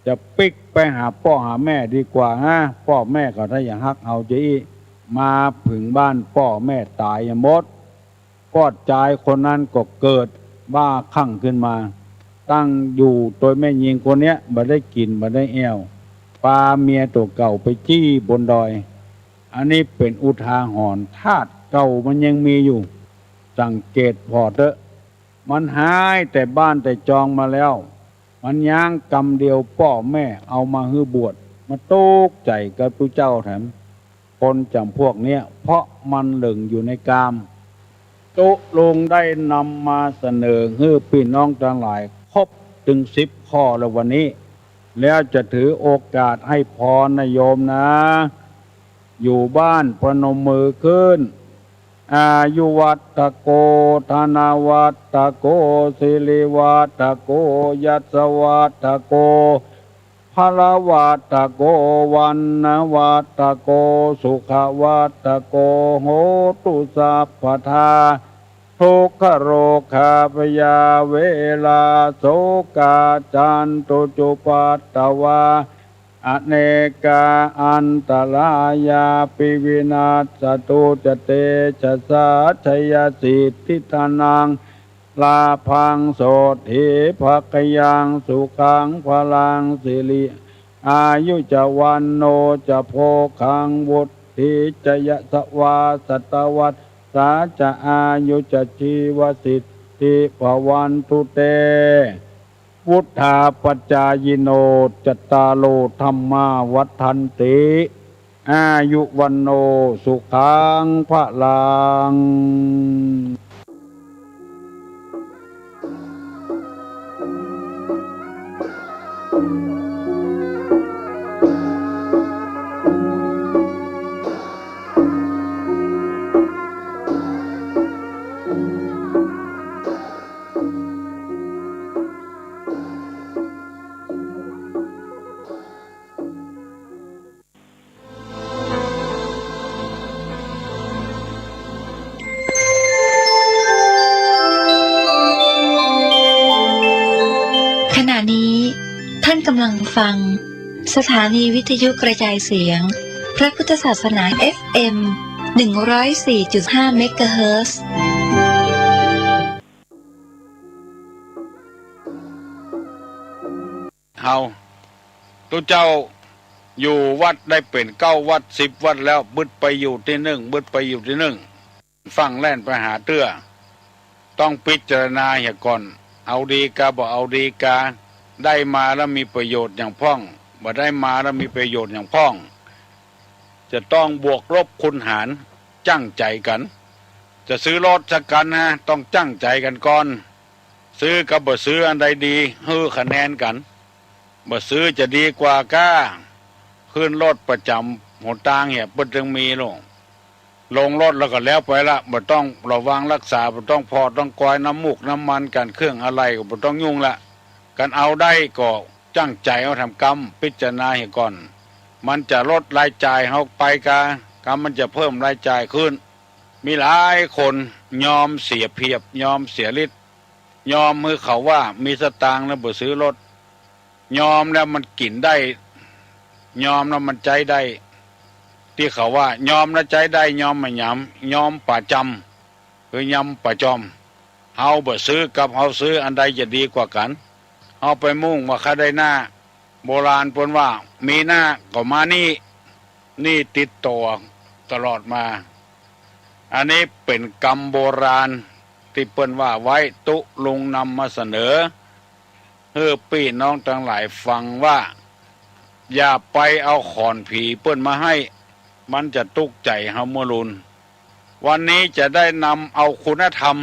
จะปิ๊กไปหาป้อหาแม่ดีกว่าฮะ ป้อแม่เขาถ้ายังฮักเฮาจะอี้ มาเถิงบ้านป้อแม่ต๋ายหมด ป้อจายคนนั้นก็เกิดบ้าคลั่งขึ้นมา ตั้งอยู่โตยแม่ญิงคนเนี้ย บ่ได้กิ๋นบ่ได้แอ่ว ปาเมียตั๋วเก่าไปจี้บนดอย อันนี้เป๋นอุทาหรณ์ ธาตุเก่ามันยังมีอยู่ สังเกตผ่อเต๊อะ มันฮ้ายแต่บ้านแต่จองมาแล้ว มันย้างกำเดียวป้อแม่เอามาหื้อบวช มาตุ๊กใจ๋กับตุ๊เจ้าแถม คนจ๋ำพวกเนี้ย เพราะมันหลงอยู่ในกาม ตุ๊ลุงได้นำมาเสนอหื้อปี้น้องตังหลายครบเถิงสิบข้อแล้ววันนี้ แล้วจะถือโอกาสหื้อพรนะโยมนะ อยู่บ้านพนมมือขึ้น อายุวัตโก ธนวัตโก สิริวัตโก ยศวัตโก พละวัตโก วรรณวัตโก สุขวัตโก โหตุสัพพทา ทุกขโรคาพยาเวราโสกาจันตุจุปัตตวา อเนกาอันตรายาปิวินัสสตุจเตชะสา ชยสิทธิธนัง ลาภังโสตถีภะกะยัง สุขังพลังสิริ อายุจะวัณโณจะโภคัง วุฑฒีจะยะสะวา สัตวัสสาจะอายุจะ จีวสิทธิภะวันตุ เต วุฑฒาปะจายิโน จัตตาโร ธัมมา วัฑฒันติ อายุ วัณโณ สุขัง พะลัง ขณะนี้ท่านกำลังฟังสถานีวิทยุกระจายเสียงพระพุทธศาสนา เอฟเอ็ม หนึ่งร้อยสี่จุดห้า เมกะเฮิรตซ์ เฮา ตุ๊เจ้าอยู่วัดได้เป๋นเก้าวัดสิบวัดแล้ว บึดไปอยู่ตี้นึ่ง บึดไปอยู่ตี้นึ่ง ฟั่งแล่นไปหาเตื้อ ต้องพิจารณาเหียก่อน เอาดีกา บ่เอาดีกา ได้มาแล้วมีประโยชน์หยังพ่อง บ่ได้มาแล้วมีประโยชน์หยังพ่อง จะต้องบวกลบคูณหาร จั้งใจ๋กั๋น จะซื้อรถสักคันนะ ต้องจั้งใจ๋กั๋นก่อน ซื้อกับบ่ซื้ออันใดดี หื้อคะแนนกั๋น บ่ซื้อจะดีกว่าก้า ขึ้นรถประจ๋ำหนตางเหีย เปิ้นจึงมีลง ลงรถแล้วก็แล้วไปละ บ่ต้องระวังรักษา บ่ต้องผ่อต้องกอยน้ำมูกน้ำมันกั๋น เครื่องอะไหล่ก็บ่ต้องยุ่งละ กั๋นเอาได้ก็จั้งใจ๋เอาแถมกำ พิจารณาเหียก่อน มันจะลดรายจ่ายเฮาไปกา กามันจะเพิ่มรายจ่ายขึ้น มีหลายคนยอมเสียเปรียบ ยอมเสียฤทธิ์ ยอมหื้อเขาว่ามีสตางค์แล้วบ่ซื้อรถ ยอมแล้วมันกิ๋นได้ ยอมแล้วมันใจ๊ได้ ตี้เขาว่ายอมแล้วใจ๊ได้ ยอมบ่หยาม ยอมป๋าจำ คือยอมป๋าจอม เฮาบ่ซื้อกับเฮาซื้อ อันใดจะดีกว่ากั๋น เฮาไปมุ่งว่าข้าได้หน้า โบราณเปิ้นว่า มีหน้าก็มาหนี้ หนี้ติดตั๋วตลอดมา อันนี้เป๋นกำโบราณตี้เปิ้นว่าไว้ ตุ๊ลุงนำมาเสนอ หื้อปี้น้องตังหลายฟังว่า อย่าไปเอาขอนผีเปิ้นมาให้ มันจะตุ๊กใจ๋เฮาเมื่อลุน วันนี้จะได้นำเอาคุณธรรม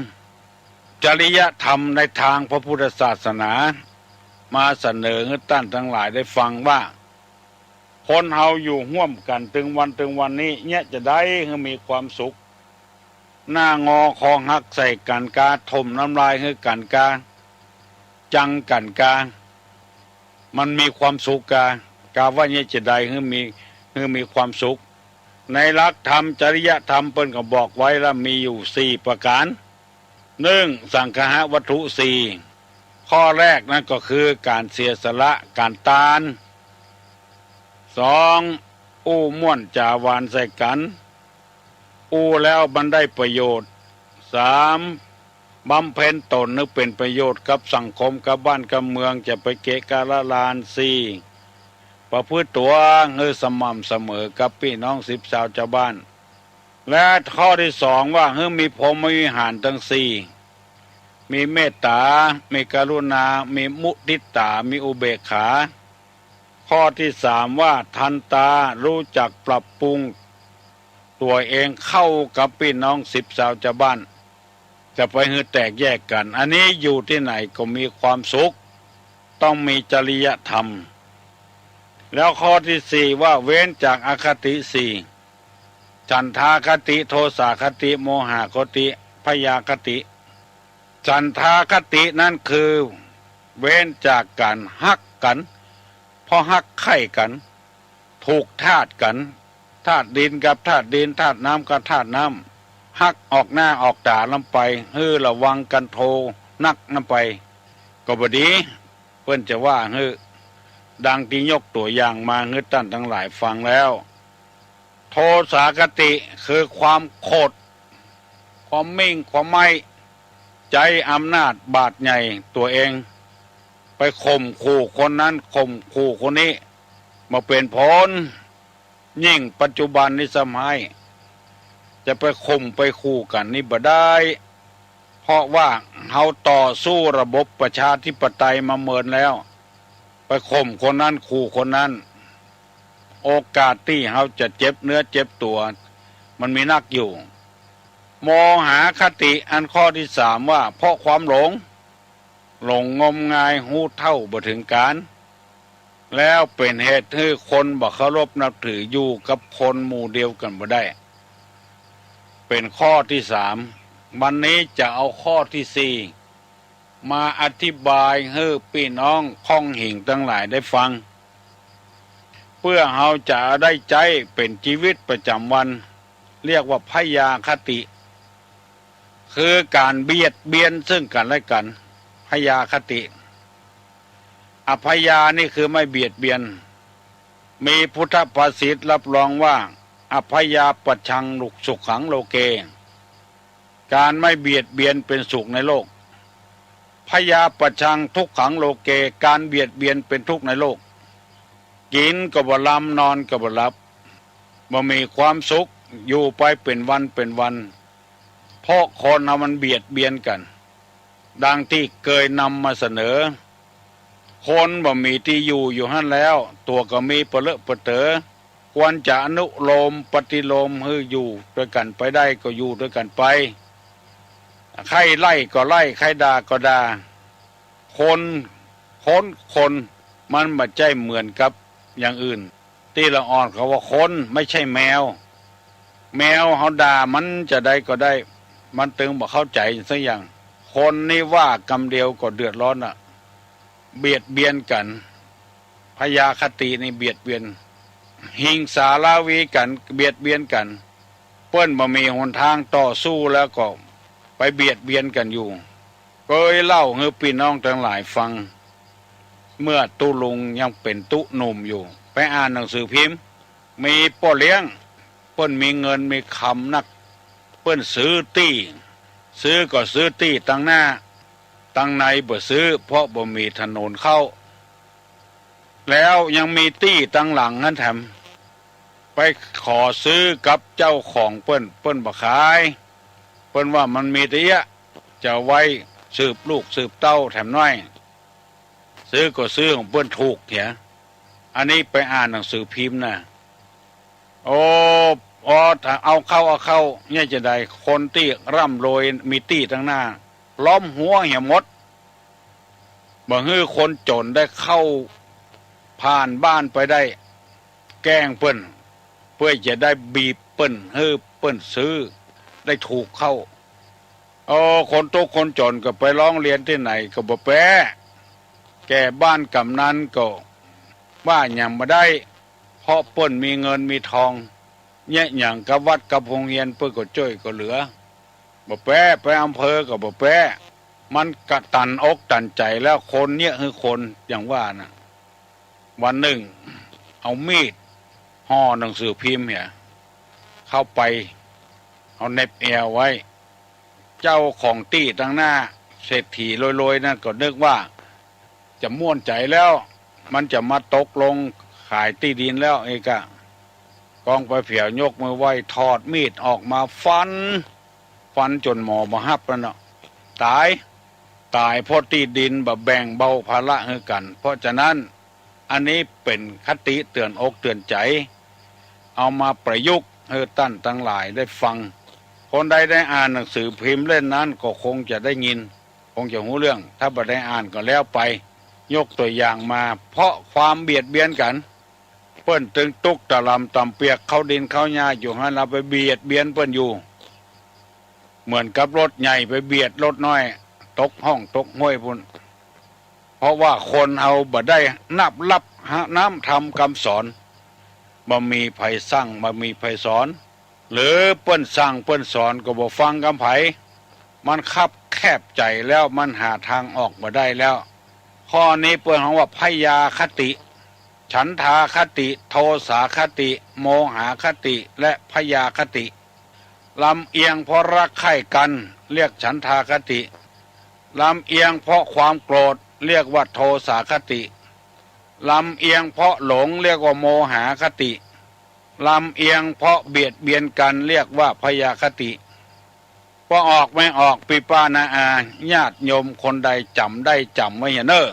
จริยธรรมในตางพระพุทธศาสนา มาเสนอหื้อต้านตังหลายได้ฟังว่า คนเฮาอยู่ฮ่วมกั๋นตึงวันตึงวันนี้ เยียะจะใดหื้อมีความสุข หน้างอคอหักใส่กั๋นกา ถมน้ำลายหื้อกั๋นกา จังกั๋นกา มันมีความสุขกา กาว่าเยียะจะใดหื้อมี หื้อมีความสุข ในหลักธรรมจริยธรรมเปิ้นก็บอกไว้แล้ว มีอยู่สี่ประก๋าน นึ่ง สังคหวัตถุสี่ ข้อแรกนั้นก็คือก๋านเสียสละ ก๋านตาน สอง อู้ม่วนจ๋าหวานใส่กั๋น อู้แล้วมันได้ประโยชน์ สาม บำเพ็ญต๋นหื้อเป๋นประโยชน์กับสังคม กับบ้านกับเมือง จะไปเกะกะละลาน สี่ ประพฤติตั๋วหื้อสม่ำเสมอกับปี้น้องสิบสาวจาวบ้าน และข้อตี้สองว่าหื้อมีพรหมวิหารตังสี่ มีเมตต๋า มีกรุณา มีมุทิตา มีอุเบกขา ข้อตี้สามว่าทันตา ฮู้จักปรับปรุงตั๋วเองเข้ากับปี้น้องสิบสาวจาวบ้าน จะไปหื้อแตกแยกกั๋น อันนี้อยู่ตี้ไหนก็มีความสุข ต้องมีจริยธรรม แล้วข้อตี้สี่ว่าเว้นจากอคติสี่ ฉันทาคติ โทสาคติ โมหคติ พยาคติ ฉันทาคตินั้นคือเว้นจากก๋านฮักกั๋น เพราะฮักใค่กั๋น ถูกธาตุกั๋น ธาตุดินกับธาตุดิน ธาตุน้ำกับธาตุน้ำ ฮักออกหน้าออกต๋านั้นไป หื้อระวังกั๋นโทนักนั้นไป ก็บ่ดี เปิ้นจะว่าหื้อ ดังตี้ยกตั๋วอย่างมาหื้อต้านตังหลายฟังแล้ว โทสาคติคือความโขด ความมิ่ง ความไม้ ใจ๊อำนาจบาดใหญ่ตั๋วเอง ไปข่มขู่คนนั้น ข่มขู่คนนี้ บ่เป๋นผล ยิ่งปัจจุบันนี้ซ้ำฮ้าย จะไปข่มไปขู่กั๋นนี่บ่ได้ เพราะว่าเฮาต่อสู้ระบบประชาธิปไตยมาเมินแล้ว ไปข่มคนนั้น ขู่คนนั้น โอกาสตี้เฮาจะเจ็บเนื้อเจ็บตั๋ว มันมีนักอยู่ โมหคติอันข้อตี้สามว่า เพราะความหลง หลงงมงาย ฮู้เท่าบ่เถิงก๋าน แล้วเป๋นเหตุหื้อคนบ่เคารพนับถือ อยู่กับคนหมู่เดียวกั๋นบ่ได้ เป๋นข้อตี้สาม วันนี้จะเอาข้อตี้สี่ มาอธิบายหื้อปี้น้องค่องหิงตังหลายได้ฟัง เปื้อเฮาจะได้ใจ๊เป๋นจีวิตประจ๋ำวัน เรียกว่าพยาคติ คือก๋านเบียดเบียนซึ่งกั๋นและกั๋น พยาคติ อพยานี่คือไม่เบียดเบียน มีพุทธภาษิตรับรองว่า อพยาปัชชังสุขังโลเก ก๋านไม่เบียดเบียนเป๋นสุขในโลก พยาปัชชังทุกขังโลเก ก๋านเบียดเบียนเป๋นทุกข์ในโลก กิ๋นก็บ่ลำ นอนก็บ่หลับ บ่มีความสุข อยู่ไปเป๋นวันเป๋นวัน เพราะคนเฮามันเบียดเบียนกั๋น ดังตี้เกยนำมาเสนอ คนบ่มีตี้อยู่อยู่หั้นแล้ว ตั๋วก็มีปะเลอะปะเต๋อ ควรจะอนุโลมปฏิโลมหื้ออยู่ตวยกั๋นไปได้ก็อยู่ตวยกั๋นไป ใค่ไล่ก็ไล่ ใค่ด่าก็ด่า คน คน คน มันบ่ใจ้เหมือนกับอย่างอื่น ตี้ละอ่อนเขาว่าคน ไม่ใช่แมว แมวเฮาด่ามันจะใดก็ได้ มันตึงบ่เข้าใจ๋สักอย่าง คนนี่ว่ากำเดียวก็เดือดร้อนละ เบียดเบียนกั๋น พยาคตินี่เบียดเบียน หิงสาราวีกั๋น เบียดเบียนกั๋น เปิ้นบ่มีหนตางต่อสู้แล้วก็ไปเบียดเบียนกั๋นอยู่ เกยเล่าหื้อปี้น้องตังหลายฟัง เมื่อตุ๊ลุงยังเป๋นตุ๊หนุ่มอยู่ ไปอ่านหนังสือพิมพ์ มีป้อเลี้ยง เปิ้นมีเงินมีคำนัก เปิ้นซื้อตี้ ซื้อก็ซื้อตี้ตังหน้า ตังในบ่ซื้อ เพราะบ่มีถนนเข้า แล้วยังมีตี้ตังหลังหั้นแถม ไปขอซื้อกับเจ้าของเปิ้น เปิ้นบ่ขาย เปิ้นว่ามันมีตี้เอี้ยะ จะไว้สืบลูกสืบเต้าแถมน้อย ซื้อก็ซื้อของเปิ้นถูกเหีย อันนี้ไปอ่านหนังสือพิมพ์นะ โอ้ อ๋อ ถ้าเอาเข้า เอาเข้า เนี่ยจะใด คนตี้ร่ำรวยมีตี้ตังหน้า ล้อมหัวเหียหมด บ่หื้อคนจ๋นได้เข้าผ่านบ้านไปได้ แกล้งเปิ้น เปื้อจะได้บีบเปิ้น หื้อเปิ้นซื้อได้ถูกเข้า โอ้ คนตุ๊กข์คนจ๋นก็ไปร้องเรียนตี้ไหนก็บ่แป๊ แก่บ้านกำนันก็ว่าหยังบ่ได้ เพราะเปิ้นมีเงินมีทอง เยียะหยังกับวัดกับโฮงเฮียน เปิ้นก็จ้วยก็เหลือ บ่แป๊ ไปอำเภอก็บ่แป๊ มันกะตันอกตันใจ๋แล้ว คนเยียะหื้อคน อย่างว่าน่ะ วันนึ่ง เอามีดห่อหนังสือพิมพ์เหีย เข้าไป เอาเหน็บแอวไว้ เจ้าของตี้ตังหน้า เศรษฐีรวยๆ นั่นก็นึกว่าจะม่วนใจ๋แล้ว มันจะมาตกลงขายตี้ดินแล้ว เอกะ กองไปเผียวยกมือไหว้ ถอดมีดออกมาฟัน ฟันจ๋นหมอบ่ฮับนั่นเนาะ ต๋าย ต๋ายเพราะตี้ดินบ่แบ่งเบาภาระหื้อกั๋น เพราะฉะนั้น อันนี้เป๋นคติเตื๋อนอกเตื๋อนใจ๋ เอามาประยุกต์หื้อต้านตังหลายได้ฟัง คนใดได้อ่านหนังสือพิมพ์เล่มนั้นก็คงจะได้ยิน คงจะฮู้เรื่อง ถ้าบ่ได้อ่านก็แล้วไป ยกตั๋วอย่างมา เพราะความเบียดเบียนกั๋น เปิ้นตึงตุ๊กข์ตะหล่ำต่ำเปียก เข้าดินเข้าหญ้าอยู่หั้น เฮาไปเบียดเบียนเปิ้นอยู่ เหมือนกับรถใหญ่ไปเบียดรถน้อย ตกฮ่องตกห้วยปู้น เพราะว่าคนเฮาบ่ได้นับรับน้ำธรรมกำสอน บ่มีใผสั่ง บ่มีใผสอน หรือเปิ้นสั่งเปิ้นสอนก็บ่ฟังกำใผ มันคับแคบใจ๋แล้ว มันหาตางออกบ่ได้แล้ว ข้อนี้เปิ้นฮ้องว่าพยาคติ ฉันทาคติ โทสาคติ โมหาคติ และพยาคติ ลำเอียงเพราะรักใคร่กัน เรียกฉันทาคติ ลำเอียงเพราะความโกรธ เรียกว่าโทสาคติ ลำเอียงเพราะหลงเรียกว่าโมหคติ ลำเอียงเพราะเบียดเบียนกั๋นเรียกว่าพยาคติ ป้อออกแม่ออก ปี้ป้าน้าอา ญาติโยมคนใดจ๋ำได้จ๋ำไว้เหียเน่อ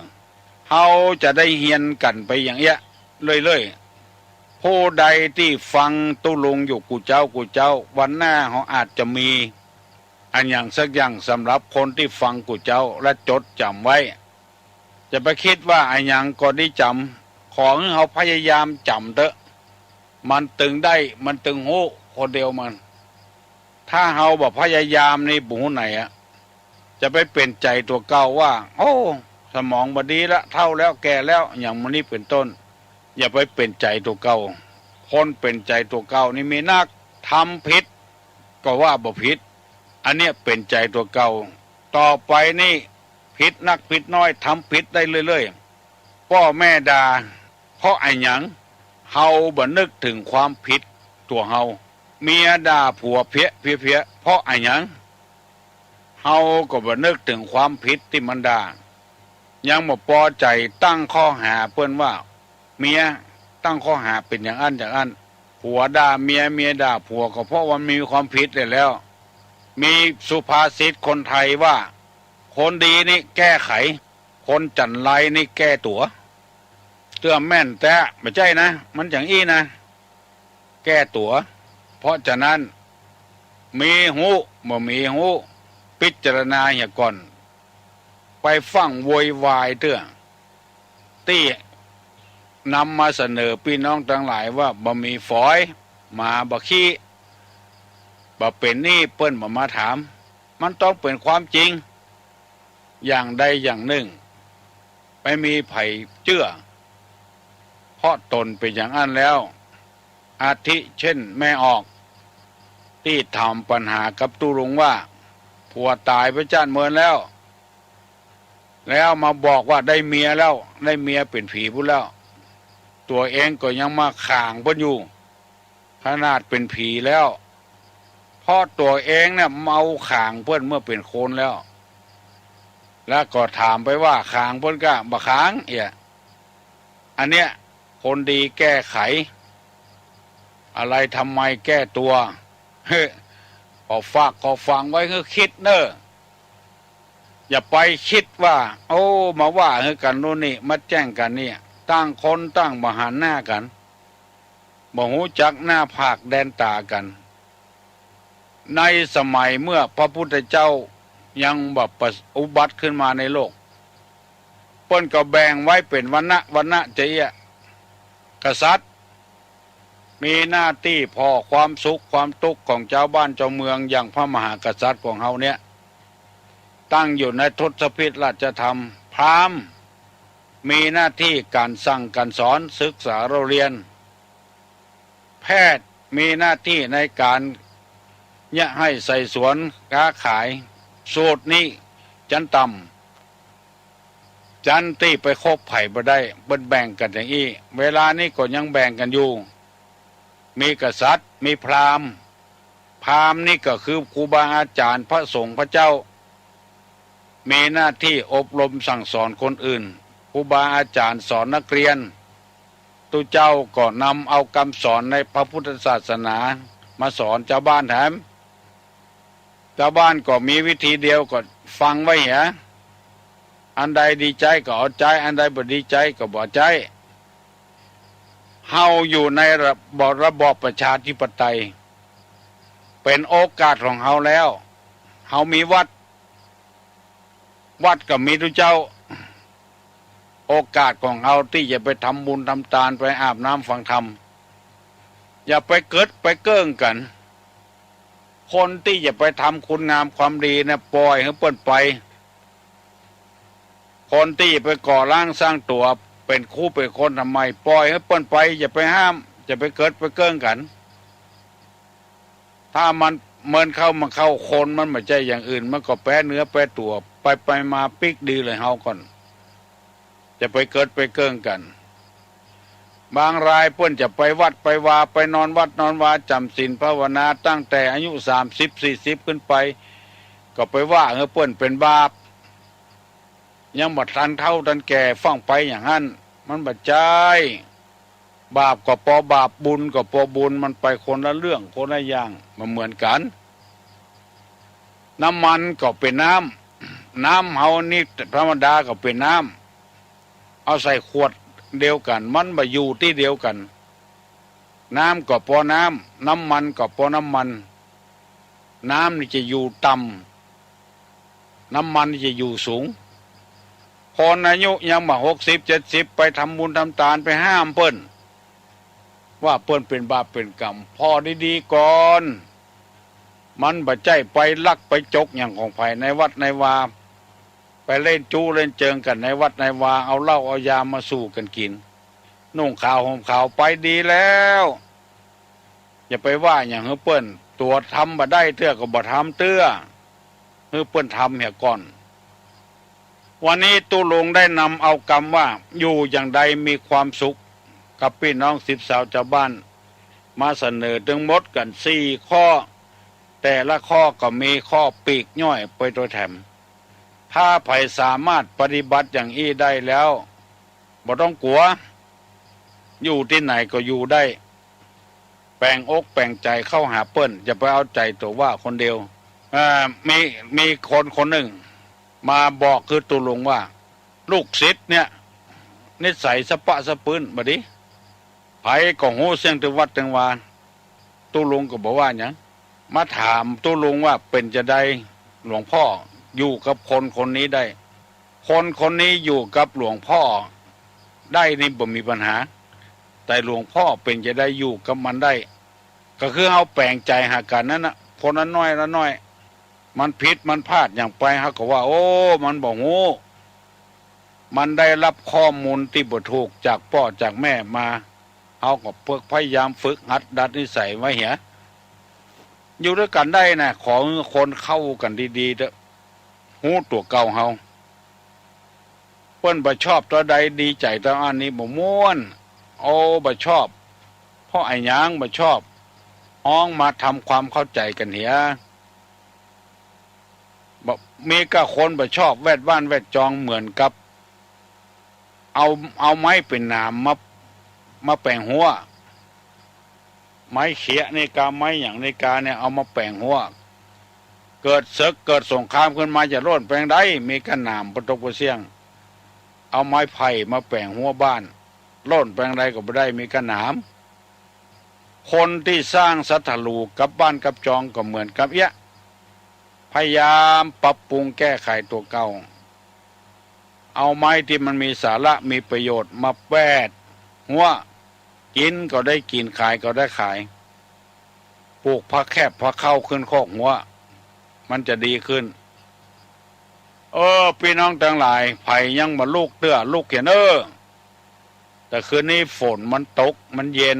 เฮาจะได้เฮียนกั๋นไปอย่างเอี้ยเรื่อยๆ ผู้ใดตี้ฟังตุ๊ลุงอยู่กู้เจ๊ากู้เจ๊า วันหน้าเฮาอาจจะมีอะหยังสักอย่างสำหรับคนตี้ฟังกู้เจ๊าและจดจ๋ำไว้ จะไปกึ๊ดว่าอะหยังก็ดีจ๋ำ ขอหื้อเฮาพยายามจ๋ำเต๊อะ มันตึงได้ มันตึงฮู้คนเดียวมัน ถ้าเฮาบ่พยายามนี่บ่ฮู้ไหนอะ จะไปเป๋นใจ๋ตั๋วเก่าว่า โอ้ สมองบ่ดีละ เฒ่าแล้ว แก่แล้ว อย่างหมู่นี้เป๋นต้น อย่าไปเป๋นใจ๋ตั๋วเก่า คนเป๋นใจ๋ตั๋วเก่านี่มีนัก ทำผิดก็ว่าบ่ผิด อันเนี้ยเป๋นใจ๋ตั๋วเก่า ต่อไปนี่ผิดนักผิดน้อย ทำผิดได้เรื่อยๆ ป้อแม่ด่า เพราะอะหยัง เฮาบ่นึกเถิงความผิดตั๋วเฮา เมียด่าผัวเพี้ยๆๆ เพราะอะหยัง เฮาก็บ่นึกเถิงความผิดตี้มันด่า ยังบ่ปอใจ๋ ตั้งข้อหาเปิ้นว่า เมียตั้งข้อหาเป๋นอย่างอั้นอย่างอั้น ผัวด่าเมีย เมียด่าผัว ก็เพราะว่ามีความผิดแหละ แล้วมีสุภาษิตคนไทยว่า คนดีนี่แก้ไข คนจั๋นไรนี่แก้ตั๋ว เตื้อแม่นแต๊บ่ใจ้นะ มันอย่างอี้นะ แก้ตั๋ว เพราะฉะนั้น มีฮู้บ่มีฮู้ พิจารณาเหียก่อน ไปฟั่งโวยวายเตื้อ ตี้นำมาเสนอปี้น้องตังหลายว่า บ่มีฝอย หมาบ่ขี้ บ่เป๋นนี่เปิ้นบ่มาถาม มันต้องเป๋นความจริง อย่างใดอย่างนึ่ง ไม่มีใผเจื้อ เพราะต๋นเป๋นอย่างอั้นแล้ว อาทิเจ้นแม่ออก ตี้ถามปัญหากับตุ๊ลุงว่า ผัวต๋ายไปจ้านเมินแล้ว แล้วมาบอกว่าได้เมียแล้ว ได้เมียเป๋นผีปู้นแล้ว ตั๋วเองก็ยังมาขางเปิ้นอยู่ ขนาดเป๋นผีแล้ว เพราะตั๋วเองเนี่ยเมาขางเปิ้นเมื่อเป๋นคนแล้ว แล้วก็ถามไปว่าขางเปิ้นก้า บ่ขางเอี้ย อันเนี้ย คนดีแก้ไข อะไรทำไมแก้ตั๋ว เฮ้อ ขอฝากขอฝังไว้หื้อกึ๊ดเน่อ อย่าไปกึ๊ดว่า โอ้ มาว่าหื้อกั๋นโน่นนี่ มาแจ้งกั๋นเนี่ย ต่างคนต่างบ่หันหน้ากั๋น บ่ฮู้จักหน้าผากแดนต๋ากั๋น ในสมัยเมื่อพระพุทธเจ้ายังบ่ประ อุบัติขึ้นมาในโลก เปิ้นก็แบ่งไว้เป๋นวรรณะ วรรณะจะเอี้ย กษัตริย์ มีหน้าตี้ผ่อความสุขความตุ๊กข์ของจาวบ้านจาวเมือง อย่างพระมหากษัตริย์ของเฮาเนี่ย ตั้งอยู่ในทศพิธราชธรรม พราหมณ์ มีหน้าตี้ก๋านสั่งก๋านสอน ศึกษาเล่าเรียน แพทย์มีหน้าตี้ในก๋านเยียะไฮ่ไส่สวน ก๊าขาย สูตรนี้จั้นต่ำ จั้นตี้ไปคบใผบ่ได้ เปิ้นแบ่งกั๋นอย่างอี้ เวลานี้ก็ยังแบ่งกั๋นอยู่ มีกษัตริย์ มีพราหมณ์ พราหมณ์นี่ก็คือครูบาอาจ๋ารย์ พระสงฆ์ พระเจ้า มีหน้าตี้อบรมสั่งสอนคนอื่น ครูบาอาจ๋ารย์สอนนักเรียน ตุ๊เจ้าก็นำเอากำสอนในพระพุทธศาสนามาสอนจาวบ้านแถม จาวบ้านก็มีวิธีเดียวก็ฟังไว้เหีย อันใดดีใจ๊ก็เอาใจ๊ อันใดบ่ดีใจ๊ก็บ่ใจ๊ เฮาอยู่ในระบอบ ระบอบประชาธิปไตย เป๋นโอกาสของเฮาแล้ว เฮามีวัด วัดก็มีตุ๊เจ้า โอกาสของเฮาตี้จะไปทำบุญทำตาน ไปอาบน้ำฟังธรรม อย่าไปเกิดไปเกิ่งกั๋น คนตี้จะไปทำคุณงามความดีนะ ปล่อยหื้อเปิ้นไป คนตี้จะไปก่อร่างสร้างตั๋ว เป๋นคู่เป๋นคนทำไม ปล่อยหื้อเปิ้นไป อย่าไปห้าม อย่าไปเกิดไปเกิ่งกั๋น ถ้ามัน มันเข้า มันเข้าคน มันบ่ใจ้อย่างอื่น มันก็แปเนื้อแปตั๋ว ไปไปมาปิ๊กดีเลย เฮาก่อน จะไปเกิดไปเกิ่งกั๋น บางรายเปิ้นจะไปวัดไปวา ไปนอนวัดนอนวา จ๋ำศีลภาวนาตั้งแต่อายุสามสิบสี่สิบขึ้นไป ก็ไปว่าหื้อเปิ้นเป๋นบาป ยังบ่ทันเฒ่าทันแก่ฟั่งไปอย่างหั้น มันบ่ใจ้ บาปก็ปอบาป บุญก็ปอบุญ มันไปคนละเรื่องคนละอย่าง บ่เหมือนกั๋น น้ำมันก็เป๋นน้ำ น้ำเฮานี่ธรรมดาก็เป๋นน้ำ เอาใส่ขวดเดียวกั๋น มันบ่อยู่ตี้เดียวกั๋น น้ำก็ปอน้ำ น้ำมันก็ปอน้ำมัน น้ำนี่จะอยู่ต่ำ น้ำมันนี่จะอยู่สูง คนอายุยังบ่หกสิบเจ็ดสิบ ไปทำบุญทำตาน ไปห้ามเปิ้น ว่าเปิ้นเป๋นบาปเป๋นก๋รรม ผ่อดีๆ ก่อน มันบ่ใจ้ไปลักไปจกหยังของใผในวัดในวา ไปเล่นจู๊เล่นเจิงกั๋นในวัดในวา เอาเหล้าเอายามาสู่กั๋นกิ๋น นุ่งขาวห่มขาวไปดีแล้ว อย่าไปว่าหยังหื้อเปิ้น ตั๋วทำบ่ได้เตื้อก็บ่ทำเตื้อ หื้อเปิ้นทำเหียก่อน วันนี้ตุ๊ลุงได้นำเอากำว่า อยู่อย่างใดมีความสุข กับปี้น้องสิบสาวจาวบ้าน มาเสนอตึงหมดกั๋นสี่ข้อ แต่ละข้อก็มีข้อปลีกย่อยไปโตยแถม ถ้าใผสามารถปฏิบัติอย่างอี้ได้แล้ว บ่ต้องกั๋ว อยู่ตี้ไหนก็อยู่ได้ แป๋งอกแป๋งใจ๋เข้าหาเปิ้น อย่าไปเอาใจ๋ตั๋วว่าคนเดียว อ่า มี มีคนคนนึ่งมาบอกคือตุ๊ลุงว่า ลูกศิษย์เนี่ย นิสัยสะปะสะปื้นบ่ดี ใผก็ฮู้เสี้ยงตึงวัดตึงวา ตุ๊ลุงก็บ่ว่าหยัง มาถามตุ๊ลุงว่า เป๋นจาใดหลวงพ่ออยู่กับคนคนนี้ได้ คนคนนี้อยู่กับหลวงพ่อได้นี่บ่มีปัญหา แต่หลวงพ่อเป๋นจาใดอยู่กับมันได้ ก็คือเฮาแป๋งใจ๋หากั๋นนั้นน่ะ คนละน้อยละน้อย มันผิดมันพลาดหยังไป เฮาก็ว่า โอ้ มันบ่ฮู้ มันได้รับข้อมูลตี้บ่ถูกจากป้อจากแม่มา เฮาก็เพิกพยายามฝึกหัดดัดนิสัยไว้เหีย อยู่ตวยกั๋นได้นะ ขอหื้อคนเข้ากั๋นดีๆ เต๊อะ ฮู้ตั๋วเก่าเฮา เปิ้นบ่ชอบตอนใด ดีใจ๋ตอนอั้น นี่บ่ม่วน โอ้ บ่ชอบ เพราะอะหยังบ่ชอบ ฮ้องมาทำความเข้าใจ๋กั๋นเหีย บ่ มีก้าคนบ่ชอบแวดบ้านแวดจอง เหมือนกับ เอา เอาไม้เป๋นหนามมา มาแป๋งฮั้ว ไม้เขียะนี่กา ไม้หยังนี่กาเนี่ย เอามาแป๋งฮั้ว เกิดเสิกเกิดสงครามขึ้นมา จะโล่นไปตางใด มีก้าหนามปะตกปะเสี้ยง เอาไม้ไผ่มาแป๋งฮั้วบ้าน โล่นไปตางใดก็บ่ได้ มีก้าหนาม คนตี้สร้างศัตรู๋กับบ้านกับจองก็เหมือนกับเอี้ย พยายามปรับปรุงแก้ไขตั๋วเก่า เอาไม้ตี้มันมีสาระมีประโยชน์มาแปดฮั้ว กิ๋นก็ได้กิ๋น ขายก็ได้ขาย ปลูกผักแคบผักเข้าขึ้นคอกฮั้ว มันจะดีขึ้น เออ ปี้น้องตังหลาย ใผยังบ่ลุกเตื้อ ลุกเหียเน่อ แต่คืนนี้ฝนมันตก มันเย็น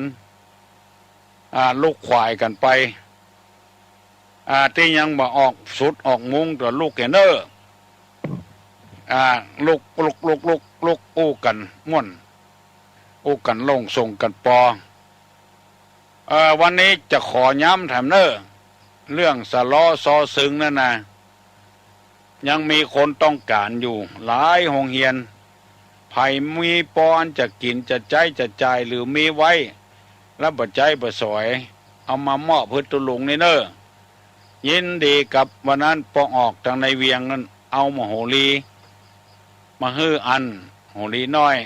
อ่า ลุกขวายกั๋นไป อ่า ตี้ยังบ่ออกสุดออกมุ้ง ก็ลุกเหียเน่อ อ่า ลุก ลุก ลุก ลุก ลุก อู้กั๋นม่วน อู้กั๋นโล่งส่งกั๋นปอ เอ่อ วันนี้จะขอย้ำแถมเน่อ เรื่องสะเลาะซอซึงนั่นนะ ยังมีคนต้องก๋านอยู่หลายโฮงเฮียน ใผมีปออันจะกิ๋นจะใจ๊จะจ่าย หรือมีไว้ แล้วบ่ใจ๊บ่สอย เอามามอบหื้อตุ๊ลุงนี่เน่อ ยินดีกับวันนั้นปอออกตางในเวียงนั้น เอามาโหรี มาหื้ออันโหรีน้อย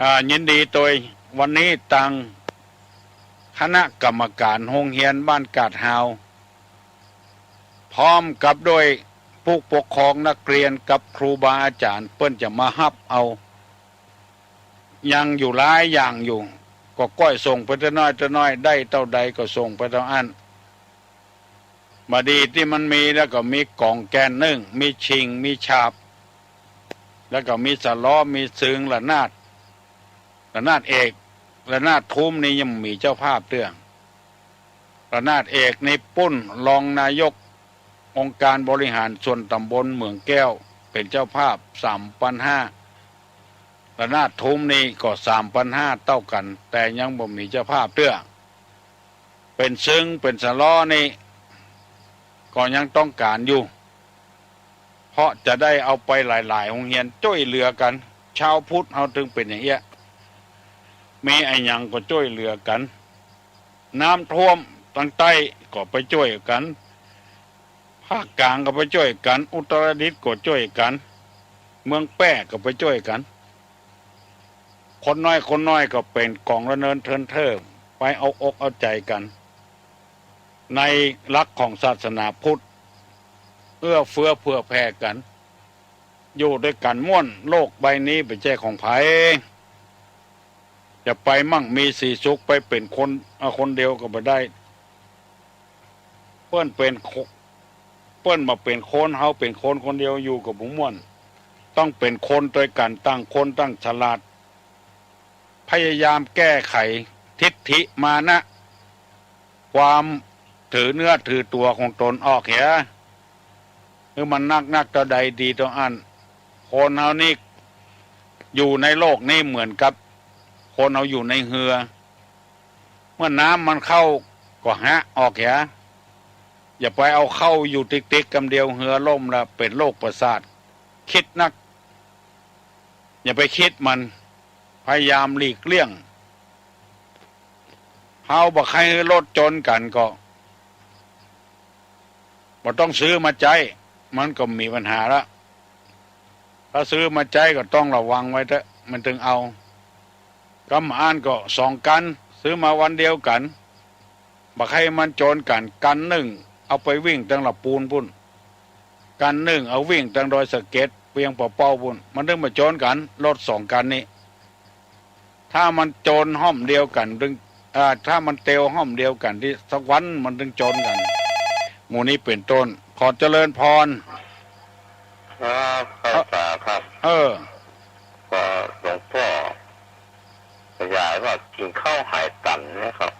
อ่า ยินดีตวย วันนี้ตางคณะกรรมก๋านโฮงเฮียนบ้านกาดฮาว พร้อมกับด้วยผู้ปกครองนักเรียนกับครูบาอาจ๋ารย์ เปิ้นจะมาฮับเอา ยังอยู่หลายอย่างอยู่ ก็ก้อยส่งไปเต้าน้อยเต้าน้อย ได้เต้าใดก็ส่งไปเต้าอั้น บ่ดีตี้มันมี แล้วก็มีก๋องแก่นนึ่ง มีชิง มีฉาบ แล้วก็มีสะเลาะ มีซึง ระนาด ระนาดเอก ระนาดทุ้มนี่ยังบ่มีเจ้าภาพเตื้อ ระนาดเอกนี่ปุ้น รองนายกองค์การบริหารส่วนตำบลเหมืองแก้ว เป๋นเจ้าภาพ สามปันห้า ระนาดทุ้มนี่ก็ สามปันห้า เต้ากั๋น แต่ยังบ่มีเจ้าภาพเตื้อ เป๋นซึง เป๋นสะเลาะนี่ ก็ยังต้องก๋านอยู่ เพราะจะได้เอาไปหลายๆ โฮงเฮียนจ้วยเหลือกั๋น ชาวพุทธเฮาตึงเป๋นอย่างเอี้ย มีอะหยังก็จ้วยเหลือกั๋น น้ำท่วมตางใต้ก็ไปจ้วยกั๋น ภาคกลางก็ไปจ้วยกั๋น อุตรดิตถ์ก็จ้วยกั๋น เมืองแป้ก็ไปจ้วยกั๋น คนน้อยคนน้อยก็เป๋นก๋องละเนินเทินเท่อ ไปเอาอกเอาใจ๋กั๋น ในหลักของศาสนาพุทธ เอื้อเฟื้อเผื่อแผ่กั๋น อยู่ตวยกั๋นม่วน โลกใบนี้บ่ใจ้ของใผ จะไปมั่งมีสีสุข ไปเป๋นคน อ่ะ คนเดียวก็บ่ได้ เปิ้นเป๋นโค เปิ้นบ่าเป๋นคน เฮาเป๋นคนคนเดียวอยู่ก็บ่ม่วน ต้องเป๋นคนตวยกั๋น ต่างคนต่างฉลาด พยายามแก้ไขทิฐิมานะ ความถือเนื้อถือตั๋วของตนออกเหีย หื้อมันนักๆ เต้าใดดีเต้าอั้น คนเฮานี่อยู่ในโลกนี้เหมือนกับคนเฮาอยู่ในเฮือ เมื่อน้ำมันเข้าก็หะออกเหีย อย่าไปเอาเข้าอยู่ติ๊กๆ กำเดียว เฮือล่มละเป๋นโรคประสาท กึ๊ดนัก อย่าไปกึ๊ดมัน พยายามหลีกเลี่ยง เฮาบ่ใค่หื้อรถจนกั๋นก็ บ่ต้องซื้อมาใจ๊ มันก็บ่มีปัญหาละ ถ้าซื้อมาใจ๊ก็ต้องระวังไว้เต๊อะ มันตึงเอา กำอั้นก็สองกั๋น ซื้อมาวันเดียวกั๋น บ่ใค่มันจนกั๋น กั๋นนึ่งเอาไปวิ่งตังละปูนปู้น กั๋นนึ่งเอาวิ่งตังดอยสะเก็ด เวียงป่าเป้าปู้น มันตึงบ่จนกั๋น รถสองกั๋นนี้ ถ้ามันจนฮ่อมเดียวกั๋นตึง อ่า ถ้ามันเตียวฮ่อมเดียวกั๋นตี้สักวันมันตึงจนกั๋น หมู่นี้เป๋นต้น ขอเจริญพร ครับ ครับ เออ ครับ เออ ก็หลวงป้อขยายว่ากิ๋นข้าวหายตันนะครับ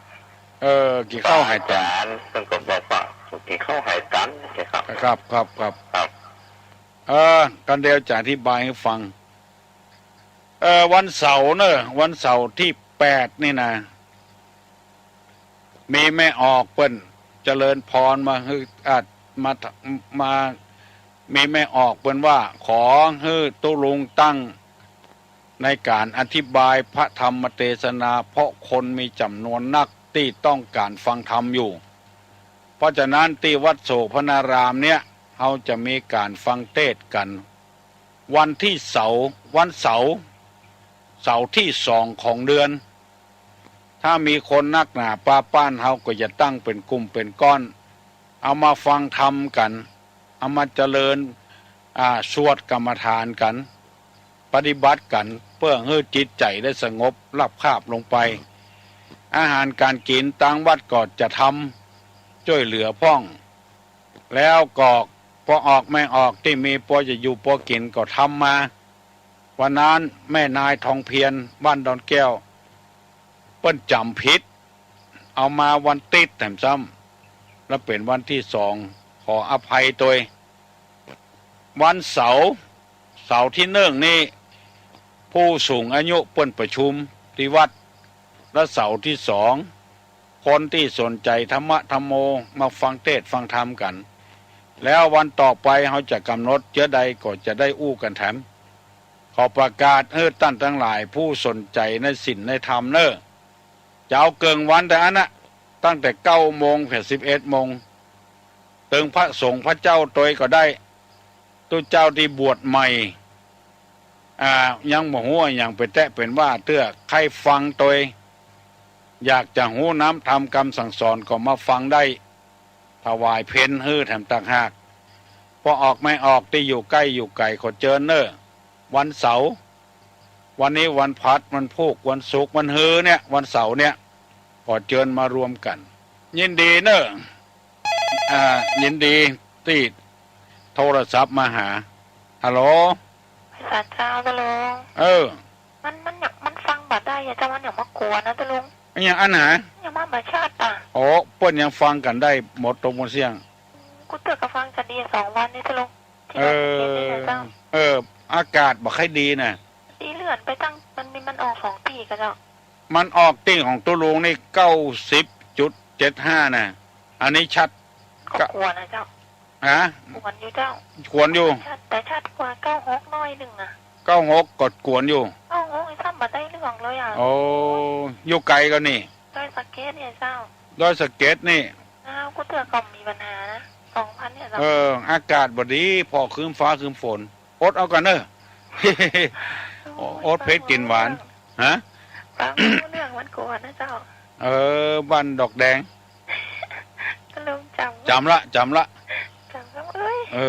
เออ กิ๋นข้าวหายตัน อาจ๋ารย์เปิ้นก็บอกว่ากิ๋นข้าวหายตันนะครับ ครับ ครับ ครับ ครับ เออ กั๋นเดี๋ยวจะอธิบายหื้อฟัง เออ วันเสาร์เน่อ วันเสาร์ตี้แปดนี่นะ มีแม่ออกเปิ้นเจริญพรมาหื้อ อ่า มา มา มีแม่ออกเปิ้นว่า ขอหื้อตุ๊ลุงตั้งในก๋านอธิบายพระธรรมเตสนา เพราะคนมีจ๋ำนวนนักตี้ต้องก๋านฟังธรรมอยู่ เพราะฉะนั้นตี้วัดโสภณารามเนี่ย เฮาจะมีก๋านฟังเตสน์กั๋น วันตี้เสาร์ วันเสาร์ เสาร์ตี้สองของเดือน ถ้ามีคนนักหนาป้าป้าน เฮาก็จะตั้งเป๋นกลุ่มเป๋นก้อน เอามาฟังธรรมกั๋น เอามาเจริญ อ่า สวดกรรมฐานกั๋น ปฏิบัติกั๋น เปื้อหื้อจิตใจ๋ได้สงบราบคาบลงไป อาหารก๋านกิ๋นตางวัดก็จะทำจ้วยเหลือพ่อง แล้วก็ป้อออกแม่ออกตี้มีปอจะอยู่ปอกิ๋นก็ทำมา วันนั้นแม่นายทองเพียร บ้านดอนแก้ว เปิ้นจ๋ำผิด เอามาวันติ๊ดแถมซ้ำ แล้วเป๋นวันตี้สอง ขออภัยตวย วันเสาร์ เสาร์ตี้นึ่งนี่ ผู้สูงอายุเปิ้นประชุมตี้วัด และเสาร์ตี้สอง คนตี้สนใจ๋ธรรมะธัมโมมาฟังเตสน์ฟังธรรมกั๋น แล้ววันต่อไปเฮาจะก๋ำหนดเจื้อใดก็จะได้อู้กั๋นแถม ขอประกาศหื้อต้านตังหลายผู้สนใจ๋ในศีลในธรรมเน่อ จะเอาเกิ่งวันแต่อันนะ ตั้งแต่เก้าโมงเถิงสิบเอ็ดโมง เถิงพระสงฆ์พระเจ้าตวยก็ได้ ตุ๊เจ้าตี้บวชใหม่ อ่า ยังบ่ฮู้อะหยังเป๋นแต๊เป๋นว่าเตื้อ ใค่ฟังตวย อยากจะฮู้น้ำธรรมกำสั่งสอนก็มาฟังได้ ถวายเพลหื้อแถมต่างหาก ป้อออกแม่ออกตี้อยู่ใก้อยู่ไก๋ขอเจิญเน่อ วันเสาร์ วันนี้วันพฤหัส วันพูก วันศุกร์ วันฮือเนี่ย วันเสาร์เนี่ย ขอเจิญมารวมกั๋น ยินดีเน่อ อ่า ยินดีตี้โทรศัพท์มาหา ฮัลโหล สาเจ้าตะลุง เออ มัน มันยัง มันฟังบ่ได้อะเจ้า มันยังมากวนนะตะลุง อะหยังอั้นหนา ยังมาบ่ชัดอะ โอ้ เปิ้นยังฟังกั๋นได้หมดตรงหมดเสี้ยง อืม กูเตื้อก็ฟังกั๋นดีสองวันนี่ตะลุง ตี้ เออ เห็นนี่นะเจ้า เออ อากาศบ่ใค่ดีน่ะ ตี้เลื่อนไปตั้ง มันมี มันออกสองตี้ก่อเจ้า มันออกตี้ของตุ๊ลุงนี่ เก้าสิบจุดเจ็ดห้า น่ะ อันนี้ชัด ก็กวนนะเจ้า ฮะ กวนอยู่เจ้า กวนอยู่ ชัด แต่ชัดกว่าเก้าหกหน้อยนึ่งอะ เก้าหกก็กวนอยู่ เก้าหกนี่ซ้ำบ่ได้เรื่องเลยอะ โอ้ อยู่ไกลกั๋นนี่ ดอยสะเก็ดเนี่ยเจ้า ดอยสะเก็ดนี่ อ้าว กูเตื้อก็มีปัญหานะ สองพันเนี่ยเจ้า เออ อากาศบ่ดี ผ่อครึ้มฟ้าครึ้มฝน อดเอาก่อนเน่อ โอ้ย อดเผ็ดกิ๋นหวาน ฮะ ฟังรู้เรื่องมันก่อนนะเจ้า เออ บ้านดอกแดง ตะลุงจ๋ำ จ๋ำละ จ๋ำละ จ๋ำกำเอ้ย เอ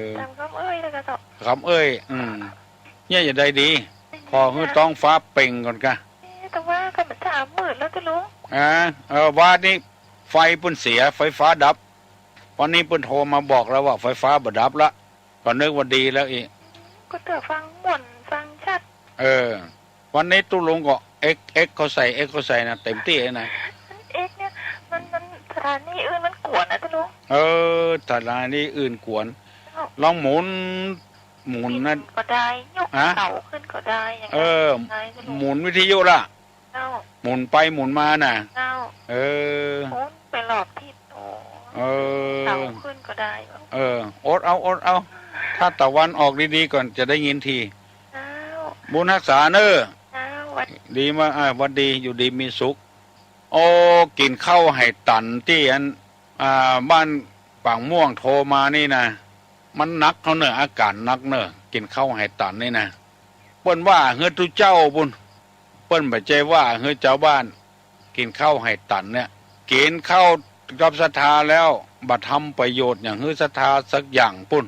อ จ๋ำกำเอ้ยแล้วก็เจ้า กำเอ้ย อืม เนี่ยจะได้ดี ผ่อหื้อต๊องฟ้าเป่งก่อนกะ เอ๊ะ แต่ว่าก็มันสามหมื่นแล้วตะลุง อ่า เออ วานี้ไฟเปิ้นเสีย ไฟฟ้าดับ วันนี้เปิ้นโทรมาบอกแล้วว่าไฟฟ้าบ่ดับละ ก็นึกว่าดีแล้วอี้ ก็เตื้อฟังม่วนฟังชัด เออ วันนี้ตุ๊ลุงก็เอ็ก เอ็กเขาใส่ เอ็กเขาใส่นะ เต็มตี้เลยนะ เอ็กเนี่ย มัน มันสถานีอื่นมันกวนนะตะลุง เออ สถานีอื่นกวน เอ้า ลองหมุน หมุนนะ ก็ได้ ยก ฮะ เสาขึ้นก็ได้ อย่างนั้น เออ ได้ตะลุง หมุนวิทยุละ เจ้า หมุนไปหมุนมาน่ะ เจ้า เออ หมุนไปรอบทิศ โอ้ เออ เสาขึ้นก็ได้ เออ อดเอา อดเอา ถ้าตะวันออกดีๆ ก่อนจะได้ยินที เจ้า บุญฮักษาเน่อ เจ้า หวัด ดีมาก อ่า หวัดดี อยู่ดีมีสุข โอ้ กิ๋นข้าวไหตันตี้อัน อ่า บ้านปางม่วงโทรมานี่นะ มันหนักเขาเน่อ อาก๋านหนักเน่อ กิ๋นข้าวไหตันนี่นะ เปิ้นว่าหื้อตุ๊เจ้าปุ้น เปิ้นบ่ใจ้ว่าหื้อจาวบ้าน กิ๋นข้าวไหตันเนี่ย กิ๋นข้าวกับศรัทธาแล้ว บ่ทำประโยชน์หยังหื้อศรัทธาสักอย่างปุ้น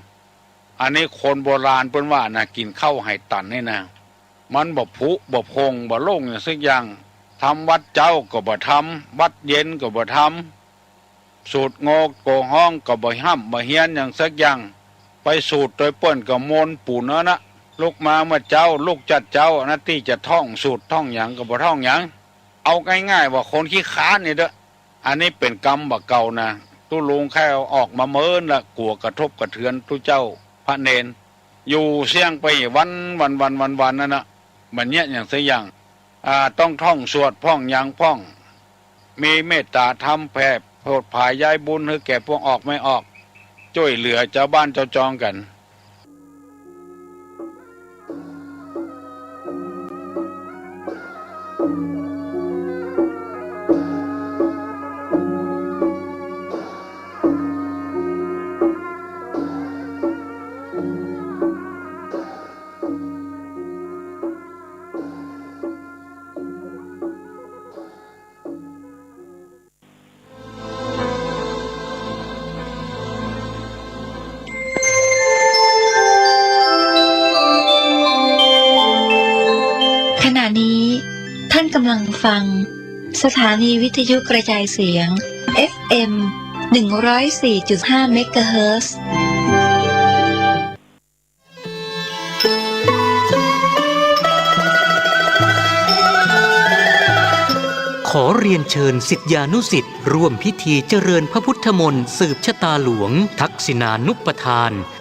อันนี้คนโบราณเปิ้นว่านะ กิ๋นข้าวไหตันนี่นะ มันบ่ผุบ่พงบ่โล่งหยังสักอย่าง ทำวัดเจ๊าก็บ่ทำ วัดเย็นก็บ่ทำ สูตรโงโกฮ้องก็บ่ฮ่ำบ่เฮียนหยังสักอย่าง ไปสูตรโตยเปิ้นก็มนต์ปู๋เน่อนะ ลุกมาเมื่อเจ๊า ลุกจัดเจ๊า อันนั้นตี้จะท่องสูตรท่องหยังก็บ่ท่องหยัง เอาง่ายๆ ว่าคนขี้คร้านนี่เต๊อะ อันนี้เป๋นกรรมบ่าเก่านะ ตุ๊ลุงใค่เอาออกมาเมินละ กั๋วกระทบกระเทือนตุ๊เจ้าพระเณร อยู่เสี้ยงไปวัน วัน วัน วัน วันนั่นนะ บ่เยียะหยังสักอย่าง อ่า ต้องท่องสวดพ่องหยังพ่อง มีเมตต๋าธรรมแผ่โผดผายย้ายบุญหื้อแก่พวกออกไม่ออก จ้วยเหลือจาวบ้านจาวจองกั๋น ขณะนี้ท่านกำลังฟังสถานีวิทยุกระจายเสียง เอฟเอ็ม หนึ่งร้อยสี่จุดห้า เมกะเฮิรตซ์ ขอเรียนเชิญศิษยานุศิษย์ร่วมพิธีเจริญพระพุทธมนต์สืบชะตาหลวงทักษิณานุปทาน ค